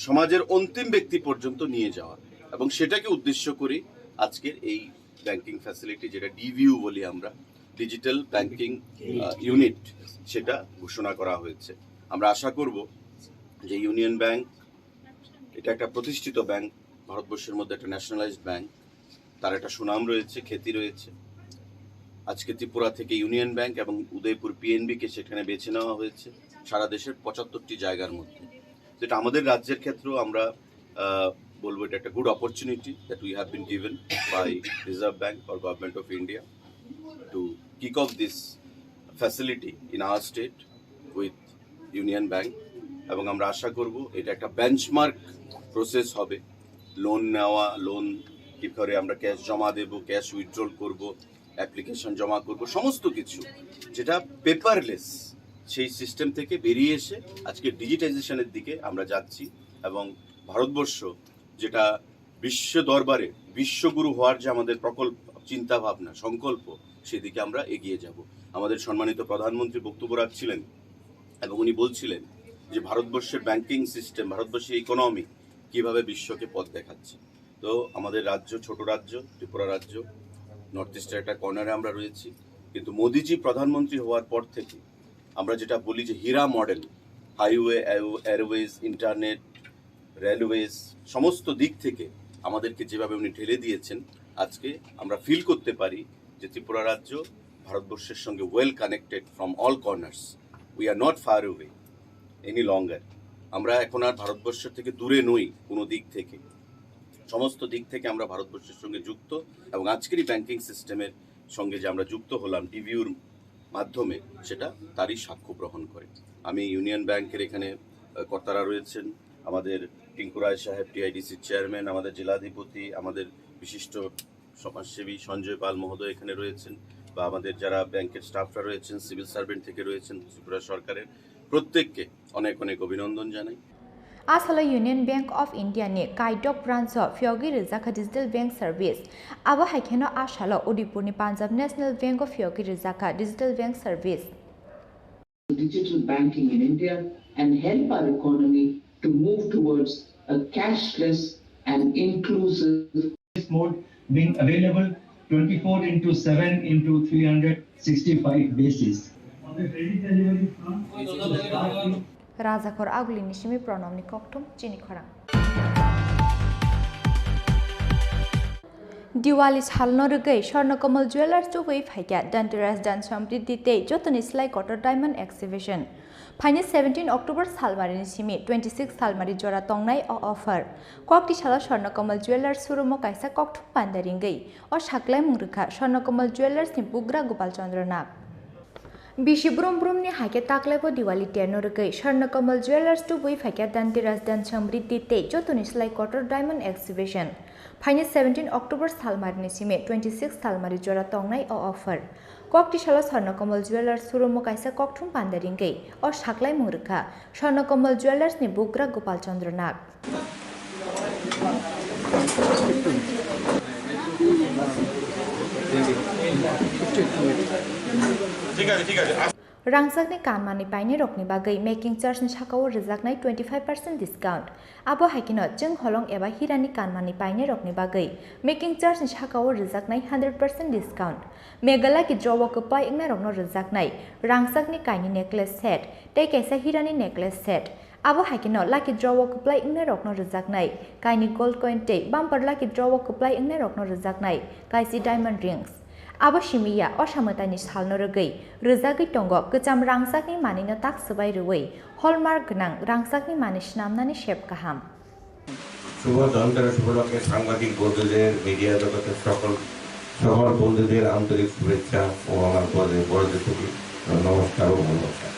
সমাজের অন্তিম ব্যক্তি পর্যন্ত নিয়ে যাওয়া, এবং সেটাকে উদ্দেশ্য করেই আজকের এই ব্যাংকিং ফ্যাসিলিটি, যেটা ডিবিইউ বলি আমরা, ডিজিটাল ব্যাংকিং ইউনিট, সেটা ঘোষণা করা হয়েছে। আমরা আশা করব যে ইউনিয়ন ব্যাংক, এটা একটা প্রতিষ্ঠিত ব্যাংক, ভারতবর্ষের মধ্যে একটা ন্যাশনালাইজড ব্যাংক, তার একটা সুনাম রয়েছে, খ্যাতি রয়েছে। আজকে ত্রিপুরা থেকে ইউনিয়ন ব্যাংক এবং উদয়পুর পিএনবি কে সেখানে বেছে নেওয়া হয়েছে সারা দেশের পঁচাত্তরটি জায়গার মধ্যে। যেটা আমাদের রাজ্যের ক্ষেত্রেও আমরা আহ, বলবো, এটা একটা good opportunity that we have been given by Reserve Bank or Government of India to kick off this facility in our state with Union Bank. এবং আমরা আশা করব এটা একটা বেঞ্চমার্ক প্রসেস হবে। লোন নেওয়া, লোন কী করে আমরা ক্যাশ জমা দেব, ক্যাশ উইথড্রল করব, অ্যাপ্লিকেশন জমা করব, সমস্ত কিছু যেটা পেপারলেস, সেই সিস্টেম থেকে বেরিয়ে এসে আজকে ডিজিটাইজেশনের দিকে আমরা যাচ্ছি। এবং ভারতবর্ষ, যেটা বিশ্ব দরবারে বিশ্বগুরু হওয়ার যে আমাদের প্রকল্প, চিন্তা ভাবনা, সংকল্প, সেদিকে আমরা এগিয়ে যাব। আমাদের সম্মানিত প্রধানমন্ত্রী বক্তব্য রাখছিলেন এবং উনি বলছিলেন যে ভারতবর্ষের ব্যাংকিং সিস্টেম, ভারতবর্ষের ইকোনমি কিভাবে বিশ্বকে পথ দেখাচ্ছে। তো আমাদের রাজ্য, ছোট রাজ্য, ত্রিপুরা রাজ্য, নর্থ ইস্টের একটা কর্নারে আমরা রয়েছি, কিন্তু মোদিজি প্রধানমন্ত্রী হওয়ার পর থেকে আমরা যেটা বলি যে HIRA model, highway, airways, internet, railways, সমস্ত দিক থেকে আমাদেরকে যেভাবে উনি ঢেলে দিয়েছেন, আজকে আমরা ফিল করতে পারি যে ত্রিপুরা রাজ্য ভারতবর্ষের সঙ্গে well connected from all corners. We are not far away any longer. আমরা এখন আর ভারতবর্ষ থেকে দূরে নই কোনো দিক থেকে, সমস্ত দিক থেকে আমরা ভারতবর্ষের সঙ্গে যুক্ত। এবং আজকের এই ব্যাংকিং সিস্টেমের সঙ্গে যে আমরা যুক্ত হলাম, ডিবিইউর মাধ্যমে সেটা তারই সাক্ষ্য গ্রহণ করে। আমি ইউনিয়ন ব্যাংকের এখানে, আহ, কর্তারা রয়েছেন, আমাদের টিঙ্কু রায় সাহেব, টিআইডিসির চেয়ারম্যান, আমাদের জেলাধিপতি, আমাদের বিশিষ্ট সমাজসেবী সঞ্জয় পাল মহোদয় এখানে রয়েছেন, বা আমাদের যারা ব্যাংকের স্টাফরা রয়েছেন, সিভিল সার্ভেন্ট থেকে রয়েছেন ত্রিপুরা সরকারের, প্রত্যেককে অনেক অনেক অভিনন্দন জানাই। A salo Union Bank of India ni Kaidok branch o phiyogwi rijak kha digital bank service. Abo hai kheno a salo Udaipur ni Punjab National Bank o phiyogwi rijak kha digital bank service. Digital banking in India and help our economy to move towards a cashless and inclusive mode being available twenty-four into seven into three hundred sixty-five basis. On the credit delivery front, Rajakhor Aguli ni simi Pranamni kokthum chini khorang. Diwali salno rwgwi Swarnakomal Jewellers tubui phaikha Dhanteras Dan Samriddhi tei jotoni slai kotor diamond exhibition. Phaini seventeen October salmarini simi twenty-six salmari jora tongnai o offer. Kokti salo Swarnakomal Jewellers showroom o kaisa kokthum panda ringwi o saklaimung rwkha Swarnakomal Jewellers ni bugra Gopal Chandra Nag. Bisi brum brum ni hai khe taklaibo Diwali terno rwgwi Swarnakomal Jewellers tubui phaikha Dhanteras Dan Samriddhi tei jotoni slai kotor diamond exhibition. Phaini seventeen October salmarini simi twenty-six salmari jora tongnai o offer. Kokti salo Swarnakomal Jewellers showroom o kaisa kokthum panda ringwi o saklaimung rwkha Swarnakomal Jewellers ni bugra Gopal Chandra Nag. ঠিক আছে, ঠিক আছে। Rangchakni kanmani painairokni bagwi making charge ni sakao rwjaknai twenty five percent discount. Abo hai kheno chwng holong eba hirani kanmani painairokni bagwi making charge ni sakao rwjaknai hundred percent discount. Mega Lucky Draw o kwplai wngnairokno rwjaknai rangchakni kaini necklace set tei kaisa hirani necklace set. Abo hai kheno Lucky Draw o kwplai wngnairokno rwjaknai kaini gold coin tei Bumper Lucky Draw o kwplai wngnairokno rwjaknai kaisi diamond rings. Abo simi ya, o samwtaini salno rwgwi rwjagwi tongo kwcham rangchakni manwino tak swbai rwui hallmark gwnang rangchakni manwi swnamnani sep kaham. শুভ ধনতেরাস উপলক্ষে সাংবাদিক বন্ধুদের, মিডিয়া জগতের সকল, সকল বন্ধুদের আন্তরিক শুভেচ্ছা ও আমার বড়, বড়দের প্রতি নমস্কার ও ভালোবাসা।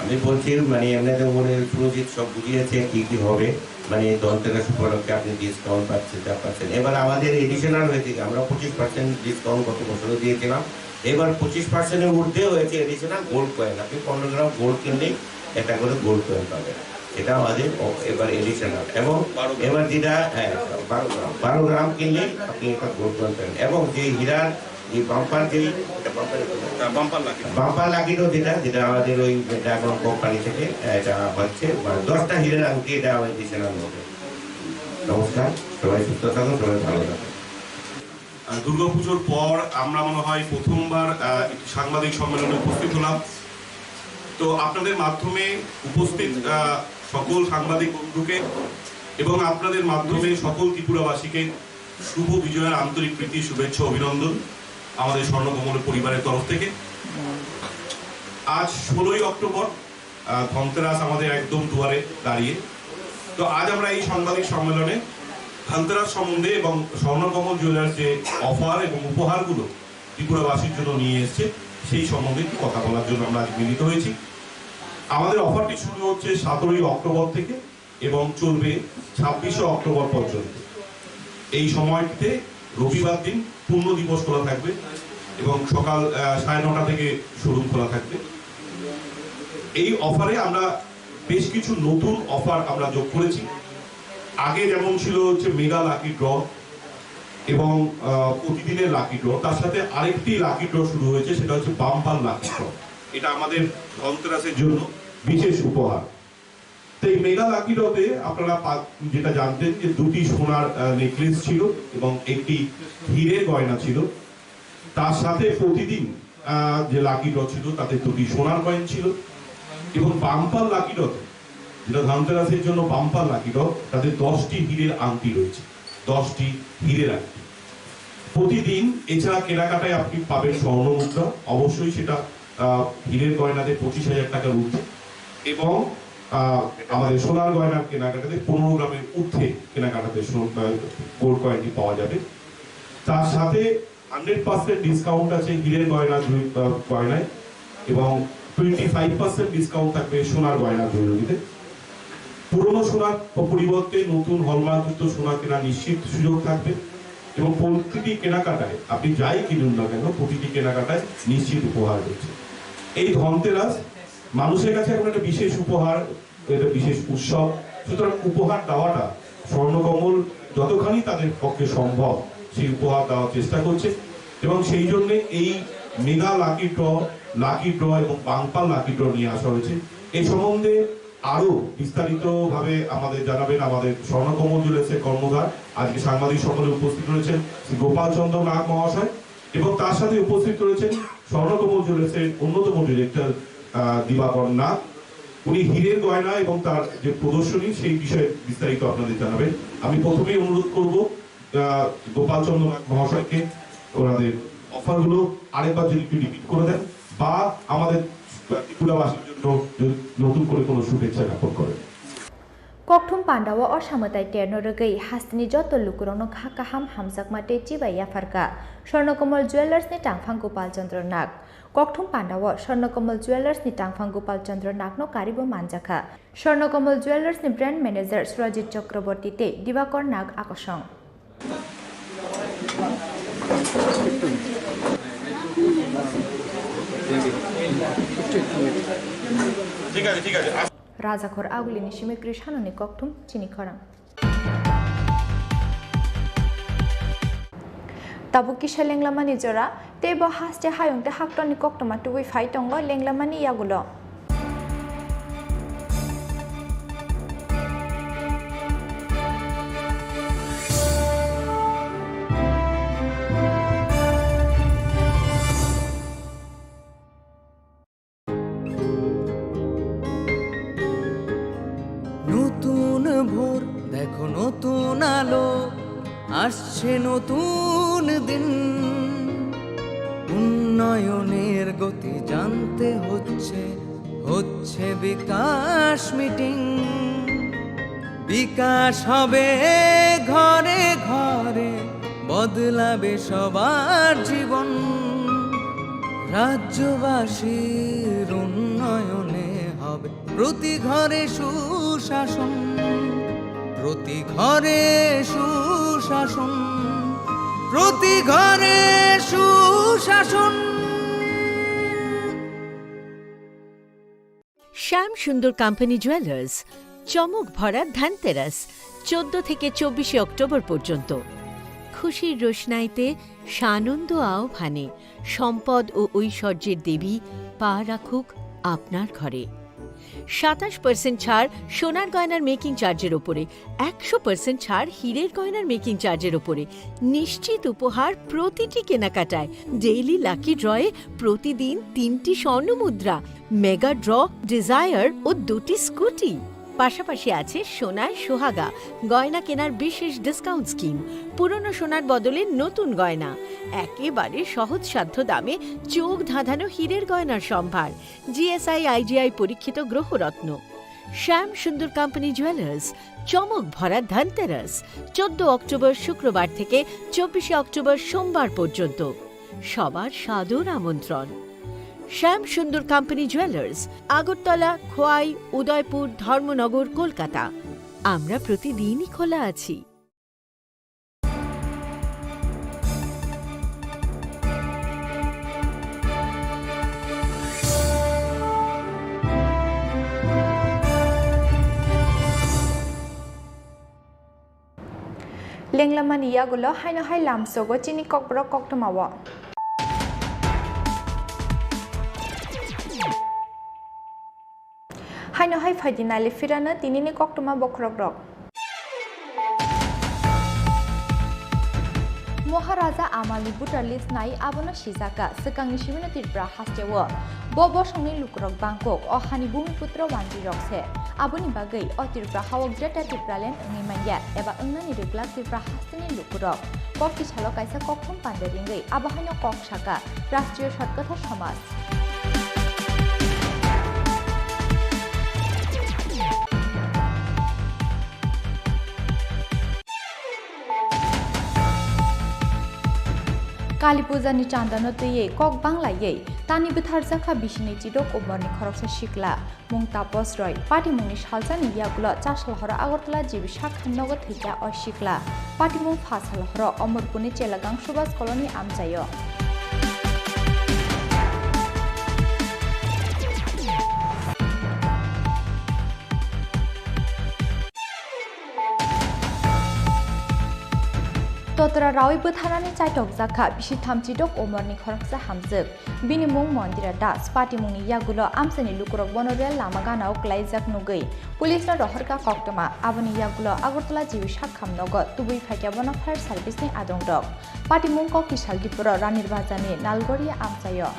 আমি বলছি, মানে, এমনিতে মনে সুরজিৎ সব বুঝিয়েছে কি কি হবে, মানে, এই ধনতেরাস উপলক্ষে আপনি ডিসকাউন্ট পাচ্ছেন, যা পাচ্ছেন। এবার আমাদের এডিশনাল হয়েছে কি, আমরা পঁচিশ পার্সেন্ট ডিসকাউন্ট গত বছরও দিয়েছিলাম, এবার পঁচিশ পার্সেন্টের ঊর্ধ্বে হয়েছে এডিশনাল গোল্ড কয়েন। আপনি পনেরো গ্রাম গোল্ড কিনলেই একটা করে গোল্ড কয়েন পাবেন। এটা আমাদের অ-, এবার এডিশনাল। এবং এবার যেটা, হ্যাঁ, বারো গ্রাম, বারো গ্রাম কিনলেই আপনি একটা গোল্ড কয়েন পাবেন। এবং যে হীরার যে বাম্পার, যেই, এটা বাম্পার, হ্যাঁ, বাম্পার লাকি। বাম্পার লাকিটাও যেটা, যেটা আমাদের ওই ডায়মন্ড কোম্পানি থেকে, এটা হচ্ছে, মানে, দশটা হীরের আংটি, এটা আমাদের এডিশনাল হবে। নমস্কার, সবাই সুস্থ থাকুন, সবাই ভালো থাকুন। আহ, দুর্গাপুজোর পর আমরা মনে হয় প্রথমবার, আহ, একটি সাংবাদিক সম্মেলনে উপস্থিত হলাম। তো আপনাদের মাধ্যমে উপস্থিত, আহ, সকল সাংবাদিক বন্ধুকে এবং আপনাদের মাধ্যমে সকল ত্রিপুরাবাসীকে শুভ বিজয়ের আন্তরিক প্রীতি, শুভেচ্ছা, অভিনন্দন আমাদের স্বর্ণকমল পরিবারের তরফ থেকে। আজ ষোলোই অক্টোবর, আহ, ধনতেরাস আমাদের একদম দুয়ারে দাঁড়িয়ে। তো আজ আমরা এই সাংবাদিক সম্মেলনে ধনতেরাস সম্বন্ধে এবং স্বর্ণকমল জুয়েলার্স যে অফার এবং উপহারগুলো ত্রিপুরাবাসীর জন্য নিয়ে এসছে, সেই সম্বন্ধে একটু কথা বলার জন্য আমরা আজ মিলিত হয়েছি। আমাদের অফারটি শুরু হচ্ছে সতেরোই অক্টোবর থেকে এবং চলবে ছাব্বিশে অক্টোবর পর্যন্ত। এই সময়টিতে রবিবার দিন পূর্ণ দিবস খোলা থাকবে এবং সকাল, আহ, সাড়ে নটা থেকে শোরুম খোলা থাকবে। এই অফারে আমরা বেশ কিছু নতুন অফার আমরা যোগ করেছি। আগে যেমন ছিল হচ্ছে মেগা লাকি ড্র এবং, আহ, প্রতিদিনের লাকি ড্র, তার সাথে আরেকটি লাকি ড্র শুরু হয়েছে, সেটা হচ্ছে বাম্পার লাকি ড্র। এটা আমাদের ধনতেরাসের জন্য বিশেষ উপহার। তো এই মেগা লাকি ড্রতে আপনারা পা-, যেটা জানতেন যে দুটি সোনার, আহ, নেকলেস ছিল এবং একটি হীরের গয়না ছিল। তার সাথে প্রতিদিন, আহ, যে লাকি ড্র ছিল তাতে দুটি সোনার কয়েন ছিল এবং বাম্পার লাকি ড্রতে, যেটা ধনতেরাসের জন্য বাম্পার লাকি ড্র, তাতে দশটি হীরের আংটি রয়েছে, দশটি হীরের আংটি। প্রতিদিন এছাড়া কেনাকাটায় আপনি পাবেন স্বর্ণ মুদ্রা, অবশ্যই সেটা, আহ, হীরের গয়নাতে পঁচিশ হাজার টাকার ঊর্ধ্বে এবং, আহ, আমাদের সোনার গয়নার কেনাকাটাতে পনেরো গ্রামের ঊর্ধ্বে কেনাকাটাতে সোন-, আহ, গোল্ড কয়েনটি পাওয়া যাবে। তার সাথে হান্ড্রেড পার্সেন্ট ডিসকাউন্ট আছে হীরের গয়না জুই-, আহ, গয়নায় এবং টোয়েন্টি ফাইভ পার্সেন্ট ডিসকাউন্ট থাকবে সোনার গয়না জুয়েলারিতে। পুরনো সোনার পরিবর্তে নতুন হলমার্কযুক্ত সোনা কেনার নিশ্চিত সুযোগ থাকবে এবং প্রতিটি কেনাকাটায় আপনি যাই কিনুন না কেন, প্রতিটি কেনাকাটায় নিশ্চিত উপহার রয়েছে। এই ধনতেরাস মানুষের কাছে এখন একটা বিশেষ উপহার, এটা বিশেষ উৎসব। সুতরাং উপহার দেওয়াটা স্বর্ণকমল যতখানি তাদের পক্ষে সম্ভব সেই উপহার দেওয়ার চেষ্টা করছে এবং সেই জন্য এই mega lucky draw, lucky draw এবং বাম্পার লাকি ড্র নিয়ে আসা হয়েছে। এই সম্বন্ধে আরো বিস্তারিতভাবে আমাদের জানাবেন আমাদের স্বর্ণকমল জুয়েলার্সের কর্ণধার, আজকে সাংবাদিক সম্মেলনে উপস্থিত রয়েছেন শ্রী গোপাল চন্দ্র নাগ মহাশয় এবং তার সাথে উপস্থিত রয়েছেন স্বর্ণকমল জুয়েলার্সের অন্যতম ডিরেক্টর, আহ, দিবাকর নাগ। উনি হীরের গয়না এবং তার যে প্রদর্শনী, সেই বিষয়ে বিস্তারিত আপনাদের জানাবেন। আমি প্রথমেই অনুরোধ করব, আহ, গোপাল চন্দ্র নাগ মহাশয়কে ওনাদের অফারগুলো আরেকবার যদি একটু রিপিট করে দেন বা আমাদের ত্রিপুরাবাসীর জন্য যদি নতুন করে কোনো শুভেচ্ছা জ্ঞাপন করেন। Kokthum pandao o samwtai terno rwgwi hasteni joto lukurokno kha kaham hamjakma tei chibai yapharkha Swarnakomal Jewellers ni tangphang Gopal Chandra Nag. Kokthum pandao Swarnakomal Jewellers ni tangphang Gopal Chandra Nag no karibo manjakha Swarnakomal Jewellers ni brand manager Surajit Chakraborty tei Dibakor Nag akosong. ঠিক আছে, ঠিক আছে। Rajakhor agulini simi kwrwi sanani kokthum chini khorang. Tabuk kisa lenglamani jora, tei bo haste hayung tei haktorni koktwma tubui phai tongo lenglamani yagulo. নতুন ভোর, দেখো নতুন আলো, আসছে নতুন দিন। উন্নয়নের গতি জানতে হচ্ছে, হচ্ছে বিকাশ মিটিং। বিকাশ হবে ঘরে ঘরে, বদলাবে সবার জীবন। রাজ্যবাসীর উন্নয়নে হবে প্রতি ঘরে সুশাসন, প্রতি ঘরে সুশাসন, প্রতি ঘরে সুশাসন। শ্যাম সুন্দর কোম্পানি জুয়েলার্স, চমক ভরা ধনতেরাস, চোদ্দ থেকে চব্বিশে অক্টোবর পর্যন্ত। খুশির রোশনাইতে সানন্দ আহ্বানে সম্পদ ও ঐশ্বর্যের দেবী পা রাখুক আপনার ঘরে। সাতাশ পার্সেন্ট ছাড় সোনার গয়নার মেকিং চার্জের ওপরে, একশো পার্সেন্ট ছাড় হীরের গয়নার মেকিং চার্জের ওপরে, নিশ্চিত উপহার প্রতিটি কেনাকাটায়, ডেইলি লাকি ড্রয়ে প্রতিদিন তিনটি স্বর্ণ মুদ্রা, মেগা ড্র, ডিজায়ার ও দুটি স্কুটি। পাশাপাশি আছে সোনায় সোহাগা, গয়না কেনার বিশেষ ডিসকাউন্ট স্কিম, পুরনো সোনার বদলে নতুন গয়না, একেবারে সহজসাধ্য দামে চোখ ধাঁধানো হীরের গয়নার সম্ভার, জিএসআই আইজিআই পরীক্ষিত গ্রহরত্ন। শ্যাম সুন্দর কোম্পানি জুয়েলার্স, চমক ভরা ধনতেরাস, চোদ্দ অক্টোবর শুক্রবার থেকে চব্বিশে অক্টোবর সোমবার পর্যন্ত। সবার সাদর আমন্ত্রণ। শ্যাম সুন্দর কোম্পানি জুয়েলার্স, আগরতলা, খোয়াই, উদয়পুর, ধর্মনগর, কলকাতা। আমরা প্রতিদিনই খোলা আছি। Lenglamani yagulo haino hai lamsogo chini kokborok koktwmao. Haino hai phaidi nali phirano tinini koktwma bokhorokrok. Maharaja amalni voter list nai abono sijaka, swkangni simino Tripura hasteo. Bo bosongni lukurok bangkok, o hani bumiputro wanjwirok se. Aboni bagwi o Tripura hao Greater Tipraland wngwi manya, eba wngnani rwglak Tripura hasteni lukurok. Kokti salo kaisa kokthum panda ringwi, abo haino kok saka, Rashtriya Sotkathar Samaj. Kali Puja ni chanda no twiwi kok bang laiwi tani bwtharjakha bisini chidok umor ni khoroksa sikla, mung Tapos Roy. Patimung ni salsa ni yagulo Chasla horo Agartala G B Sakham nogo thwikha o sikla. Patimung pha sal horo Omorpur ni Chelagang Subhas Colony amchaio. Totra rawi bwtharnani chaithokjakha bisi thamchi dok umorni khoroksa hamjwk. Bini mung Mondira Das. Patimungni yagulo amchaini lukurok bono rel lama ganao kwlaijak nugwi police no rohorkha koktwma. Aboni yagulo Agartala G B Sakham nogo tubui phaikha bono fire service ni adongrok. Patimung kok tisal Dipuro Ranir Bazar ni Nalgoria amchaio.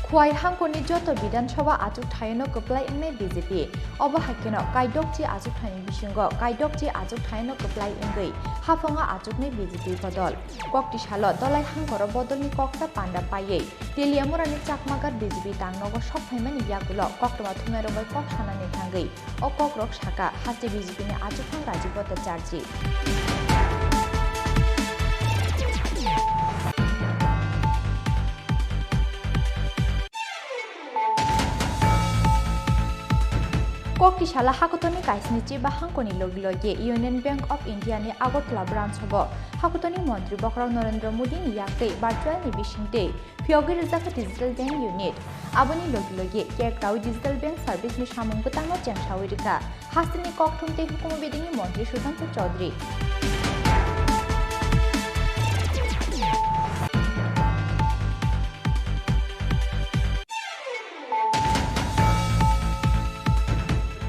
Khowai hangkoni joto Bidhan Sabha achukthai no kwplai wngnai B J P. Obo hai kheno kaidokchi achukthai ni bisingo kaidokchi achukthai no kwplai wngwi haphango achuknai B J P bodol. Kokti salo Dolai hangkoro bodolni koksa panda paiwi Teliamurani Chakmagar B J P tangnogo sok phaimani yagulo koktwma thumnairok bai kok sanani thangwi o kokrok saka, haste B J P ni achukhang Rajiv Bhattacharjee. Kokti sala hakotorni kaisni chiba hangkoni logi logi Union Bank of India ni Agartala branch o bo hakotorni montri bokhorok Narendra Modi ni yaktwi virtual ni bisingtwi phiyogwi rijak kha digital bank unit. Aboni logi logi cake rawi digital bank service ni samung bwtangno chengsawi rikha. Hasteni kokthum tei hukumu bidingni montri Sudhanshu Chaudhary.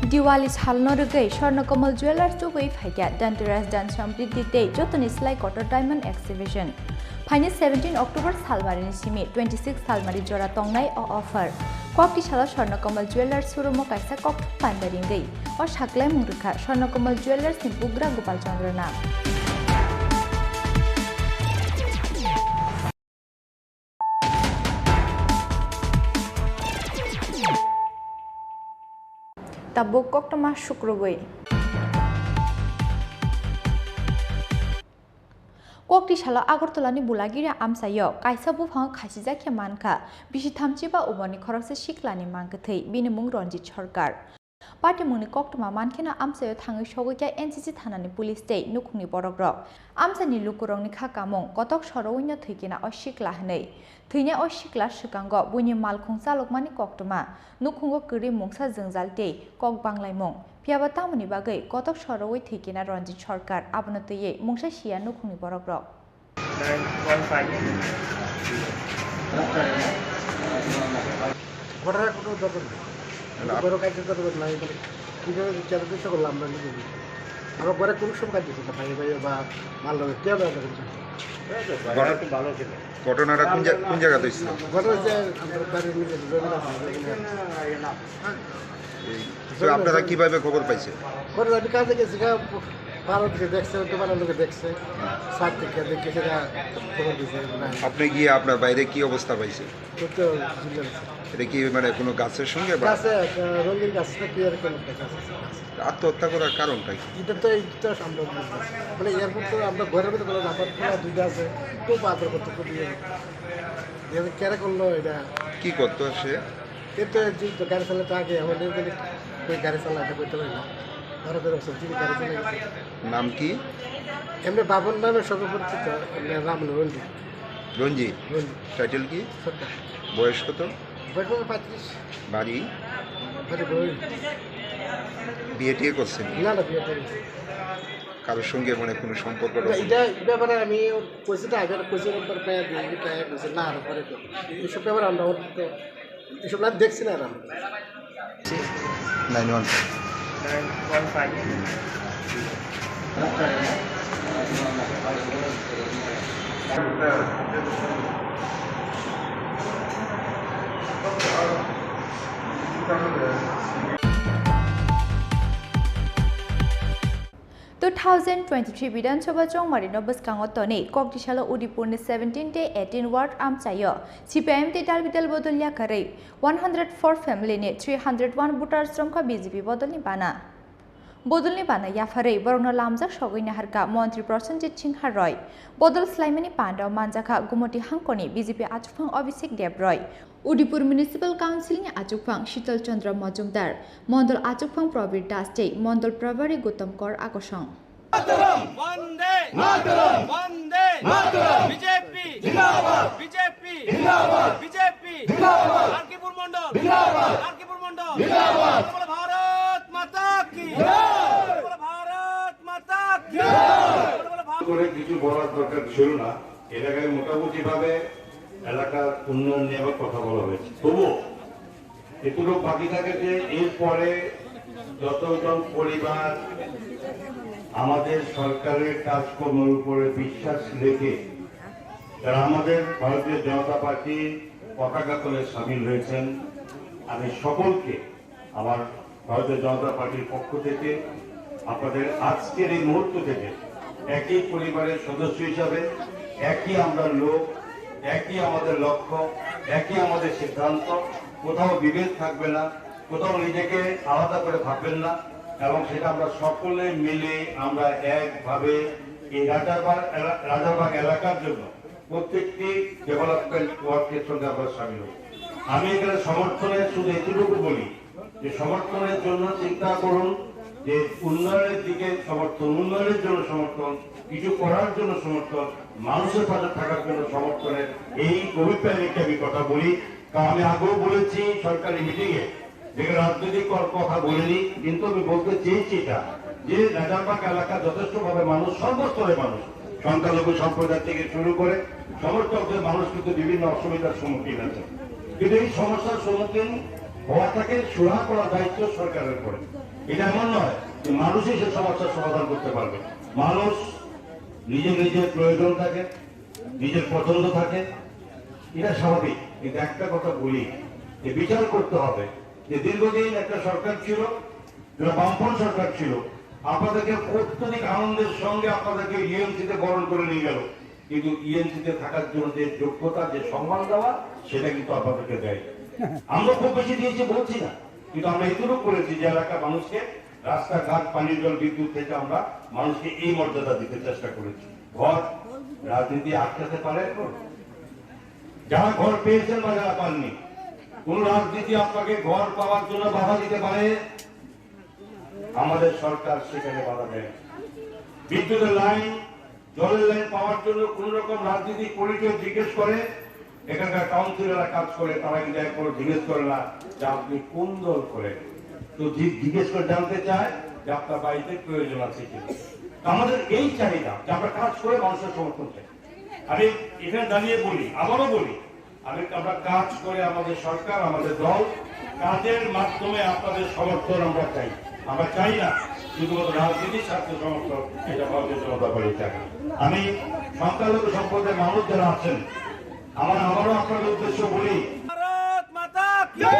Diwali salno rwgwi Swarna Kamal Jewellers tubui phaikha Dhanteras, Dhan Samriddhi tei jotoni slai kotor diamond exhibition. Phaini seventeen October salmarini simi twenty six salmari jora tongnai o offer. Kokti salo Swarna Kamal Jewellers showroom-o kaisa kokthum panda ringwi o saklaimung rwkha Swarna Kamal Jewellers ni bugra Gopal Chandra Nath. Tabuk koktwma sukrubwi. Kokti salo Agartala ni Bulagiri amchaio kaisa buphang khasijak khe mankha bisi thamchi ba umorni khoroksa siklani mangkwthwi, bini mung Ranjit Sarkar. Patimungni koktwma mankheno amchaio thangwi sogwi kha N C C thanani police tei nukhungni borokrok. Amchaini lukurokni kha kamung kotok sorowi no thwikena o sikla hwnwi. Thwinai o sikla swkango buini malkhung chalokmani koktwma, nukhungo kwrwi mungsa jwngjal tei kok banglaimung. Phiyaba tamoni bagwi kotok sorowi thwikena Ranjit Sarkar, abono twiwi mungsa siya nukhungni borokrok. Nine one five. ঘটনার কোনো দরকার নেই। না। বড় কাজের দরকার নাই, মানে, কিভাবে বিচার দিতে করলাম আমরা নিজে নিজে। আমরা ঘরে কোনো সময় কাজ দিচ্ছি না, ভাই ভাই বা মার লোক কেউ ব্যবসা করছে না। ঘটনা খুব ভালো ছিল। ঘটনাটা কোন জা-, কোন জায়গাতে হয়েছিল? ঘটনা হচ্ছে আমরা বাড়ির নিজের জমি আছে, জমি আছে। এই, তো আপনারা কিভাবে খবর পাইছেন? ঘটনা আমি কাজে গেছি, গা-, পাড়ার দিকে দেখছে, দোকানের লোকে দেখছে, সাত দিকে দেখে সেটা খবর দিছে। আপনি গিয়ে আপনার বাইরে কি অবস্থা পাইছেন? তো, তো ঝুলে আছে। এটা কি মানে কোনো গাছের সঙ্গে বা? গাছে, একটা রঙিন গাছ, একটা কি এরকম একটা গাছ আছে, গাছ। আত্মহত্যা করার কারণটা কি? এটা তো, এই তো আমরা বুঝতে পারছি না। মানে এরপর তো আমরা ঘরের মধ্যে কোনো ব্যাপার খোলা দুইটা আছে, খুব আদর করতে খুব ইয়ে। এদের কেন করলো এটা? কি করতো সে? এ তো, যে তো গাড়ি চালাতে আগে, এখন এর মানে ওই গাড়ি চালাতে করতে পারি না। বারো তেরো বছর থেকে গাড়ি চালাই। নাম কি? এমনি বাবন নামে সর্ব পরিচিত, এমনি রাম রঞ্জিত। রঞ্জিত? রঞ্জিত। টাইটেল কি? সর্দার। বয়স কত? বয়স হলো পঁয়ত্রিশ। বাড়ি? বাড়ি বড়ই। বিয়ে টিয়ে করছেন? না, না, বিয়ে টিয়ে করছি। কারোর সঙ্গে মানে কোনো সম্পর্ক না, টম্পর্ক? এটা, এই ব্যাপারে আমি ওর কইছি তো, আগে কইছি, ওর পরে প্রায় দুই, প্রায় কইছি, না, আর পরে তো। এইসব ব্যাপারে আমরা ওর তো এসব লাইভ দেখছি না আর আমরা। Nine one five. Nine one five. To Thousand twenty-three Bidhan Sabha chongmarino bwskango tonwi Kokdisalo Udipurni seventeen tei eighteen ward amchaio C P I M tei dal bidal bodol yakarwi one hundred four family ni three hundred one voters romkha B J P bodolni bana. Bodolni bana yapharwi borokno lamjak sogwi naharkha Montri Prasenjit Singha Roy. Bodol swlaimani pandao manjakha Gumoti hangkoni B J P achukphang Abhishek Deb Roy, Udipur Municipal Council ni achukphang Shital Chandra Majumdar, Mondol achukphang Prabir Das tei Mondol Prabhari Gautam Kor Akosong. Vande Mataram! Vande Mataram! B J P! Zindabad! B J P! Zindabad! B J P! Zindabad! Arkipur Mondol! Zindabad! Arkipur Mondol! Zindabad! বলো ভারত মাতা কি! জয়! বলো ভারত মাতা কি! জয়! বলো ভারত করে কিছু বলার দরকার ছিল না। এলাকায় মোটামুটিভাবে এলাকার উন্নয়ন নিয়ে আবার কথা বলা হয়েছে। তবুও এটুকু বাকি থাকে যে এরপরে যতজন পরিবার আমাদের সরকারের কাজকর্মের উপরে বিশ্বাস রেখে যারা আমাদের ভারতীয় জনতা পার্টির পতাকা তলে সামিল হয়েছেন, আমি সকলকে আমার ভারতীয় জনতা পার্টির পক্ষ থেকে আপনাদের আজকের এই মুহূর্ত থেকে একই পরিবারের সদস্য হিসাবে একই আমরা লোক, একই আমাদের লক্ষ্য, একই আমাদের সিদ্ধান্ত, কোথাও বিভেদ থাকবে না, কোথাও নিজেকে আলাদা করে ভাববেন না, এবং সেটা আমরা সকলে মিলে আমরা একভাবে এই রাজারবাগ এলা-, রাজারবাগ এলাকার জন্য প্রত্যেকটি ডেভেলপমেন্ট ওয়ার্কের সঙ্গে আমরা সামিল হই। আমি এখানে সমর্থনের শুধু এতটুকু বলি যে সমর্থনের জন্য চিন্তা করুন, যে উন্নয়নের দিকে সমর্থন, উন্নয়নের জন্য সমর্থন, কিছু করার জন্য সমর্থন, মানুষের পাশে থাকার জন্য সমর্থনের এই অভিপ্রায় রেখে আমি কথা বলি। কারণ আমি আগেও বলেছি সরকারি মিটিংয়ে, যেখানে রাজনৈতিক কর-, কথা বলিনি, কিন্তু আমি বলতে চেয়েছি এটা, যে রাজারবাগ এলাকা যথেষ্টভাবে মানুষ, সর্বস্তরের মানুষ, সংখ্যালঘু সম্প্রদায় থেকে শুরু করে সমস্ত অংশের মানুষ কিন্তু বিভিন্ন অসুবিধার সম্মুখীন আছে। কিন্তু এই সমস্যার সম্মুখীন হওয়াটাকে সুরাহা করার দায়িত্ব সরকারের উপরে। এটা এমন নয় যে মানুষই সে সমস্যার সমাধান করতে পারবে। মানুষ নিজের নিজের প্রয়োজন থাকে, নিজের পছন্দ থাকে, এটা স্বাভাবিক। কিন্তু একটা কথা বলি, যে বিচার করতে হবে যে দীর্ঘদিন একটা সরকার ছিল, যেটা বামফ্রন্ট সরকার ছিল, আপনাদেরকে অত্যধিক আনন্দের সঙ্গে আপনাদেরকে ইএমসিতে বরণ করে নিয়ে গেল, কিন্তু ইএমসিতে থাকার জন্য যে যোগ্যতা, যে সম্মান দেওয়া, সেটা কিন্তু আপনাদেরকে দেয়। আমরা খুব বেশি দিয়েছি বলছি না, কিন্তু আমরা এতটুকু করেছি যে এলাকার মানুষকে রাস্তাঘাট, পানীয় জল, বিদ্যুৎ থেকে আমরা মানুষকে এই মর্যাদা দিতে চেষ্টা করেছি। ঘর রাজনীতি আটকাতে পারে এখন? যারা ঘর পেয়েছেন বা যারা পাননি, কোন রাজনীতি আপনাকে ঘর পাওয়ার জন্য বাধা দিতে পারে? আমাদের সরকার সেখানে বাধা দেয়। বিদ্যুতের লাইন, জলের লাইন পাওয়ার জন্য কোন রকম রাজনৈতিক পরিচয় জিজ্ঞেস করে, এখানকার কাউন্সিলররা কাজ করে, তারা কিন্তু একবারও জিজ্ঞেস করে না যে আপনি কোন দল করেন। তো জি-, জিজ্ঞেস করে জানতে চায় যে আপনার বাড়িতে প্রয়োজন আছে কিনা। তো আমাদের এই চাহিদা যে আমরা কাজ করে মানুষের সমর্থন চাই। আমি এখানে দাঁড়িয়ে বলি, আবারও বলি, আমি, আমরা কাজ করে আমাদের সরকার, আমাদের দল, কাজের মাধ্যমে আপনাদের সমর্থন আমরা চাই। আমরা চাই না শুধুমাত্র রাজনীতির স্বার্থে সমর্থন, এটা ভারতীয় জনতা পার্টি চায় না। আমি সংখ্যালঘু সম্প্রদায়ের মানুষ যারা আছেন, আমার আবারও আপনাদের উদ্দেশ্য বলি, ভারত মাতা কি জয়!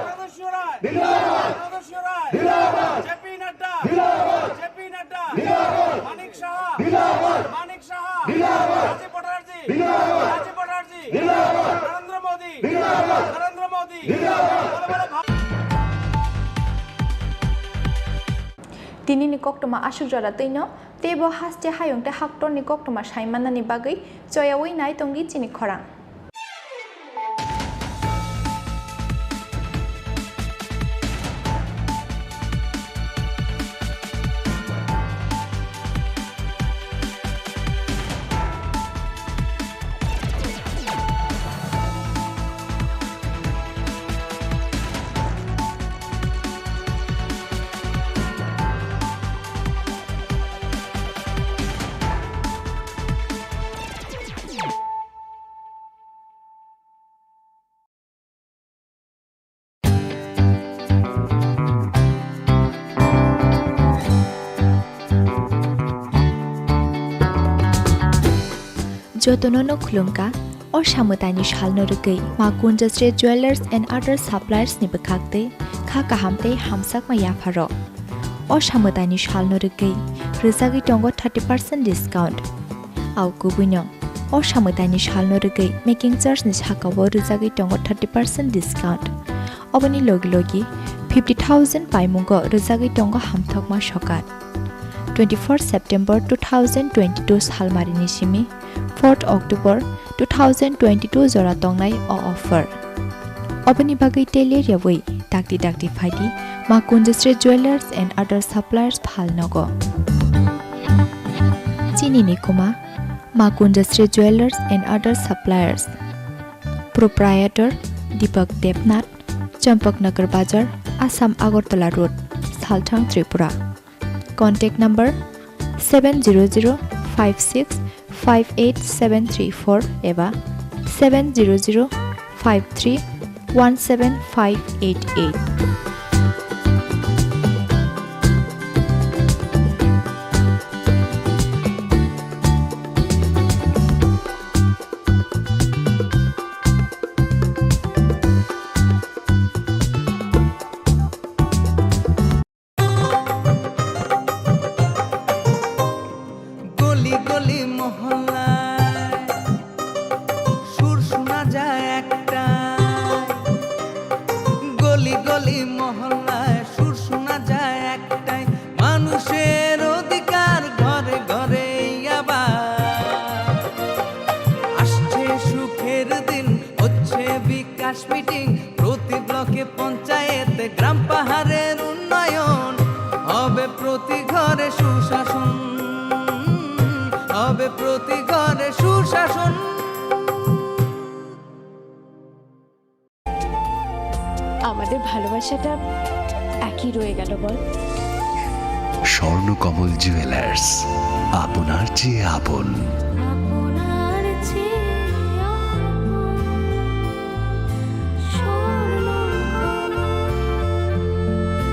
জগদীশ রায়! জিন্দাবাদ! জগদীশ রায়! জিন্দাবাদ! জেপি নাড্ডা! জিন্দাবাদ! জেপি নাড্ডা! জিন্দাবাদ! মানিক সাহা! জিন্দাবাদ! মানিক সাহা! জিন্দাবাদ! রাজীব ভট্টাচার্য! জিন্দাবাদ! রাজীব ভট্টাচার্য! জিন্দাবাদ! নরেন্দ্র মোদী! জিন্দাবাদ! নরেন্দ্র মোদী! জিন্দাবাদ! বলো, বলো, ভা- Tini ni koktwma aswk jora twino, teibo haste hayung tei haktorni koktwma sai mannani bagwi choyaui nai tongdi chini khorang. Jotono no khulumkha, o samwtaini salno rwgwi ma Kunjasri Jewellers and Other Suppliers ni bwkhak tei kha kaham tei hamsakma yapharo. o samwtaini salno rwgwi rwjagwi tongo thirty percent discount. Au kubuino o samwtaini salno rwgwi making charge ni sakao rwjagwi tongo thirty percent discount. Oboni logi logi fifty thousand paimungo rwjagwi tongo hamthokma sokat. Twenty-four September two thousand twenty-two salmarini simi fourth October two thousand twenty-two jora tongnai o offer. Oboni bagwi tei ler yawi dakti dakti phaidi Ma Kunjasri Jewellers and Other Suppliers Phalnogo. Chini ni kuma Ma Kunjasri Jewellers and Other Suppliers. Proprietor Deepak Debnath, Champaknagar Bazar, Assam Agartala Road, Salthang, Tripura. Contact number seven zero zero five six five eight seven three four eba seven zero zero five three one seven five eight eight. গলি গলি মহল্লায় সুর শোনা যায় একটাই। গলি গলি মহল্লায় সুর শোনা যায় একটাই। মানুষের অধিকার ঘরে ঘরে আবার। আসছে সুখের দিন, হচ্ছে বিকাশ মিটিং, প্রতি ব্লকে পঞ্চায়েতে গ্রাম পাহাড়ের উন্নয়ন, হবে প্রতি ঘরে সুশাসন, হবে প্রতি ঘরে সুশাসন। আমাদের ভালোবাসাটা একই রয়ে গেল, বল? স্বর্ণকমল জুয়েলার্স, আপনার চেয়ে আপন।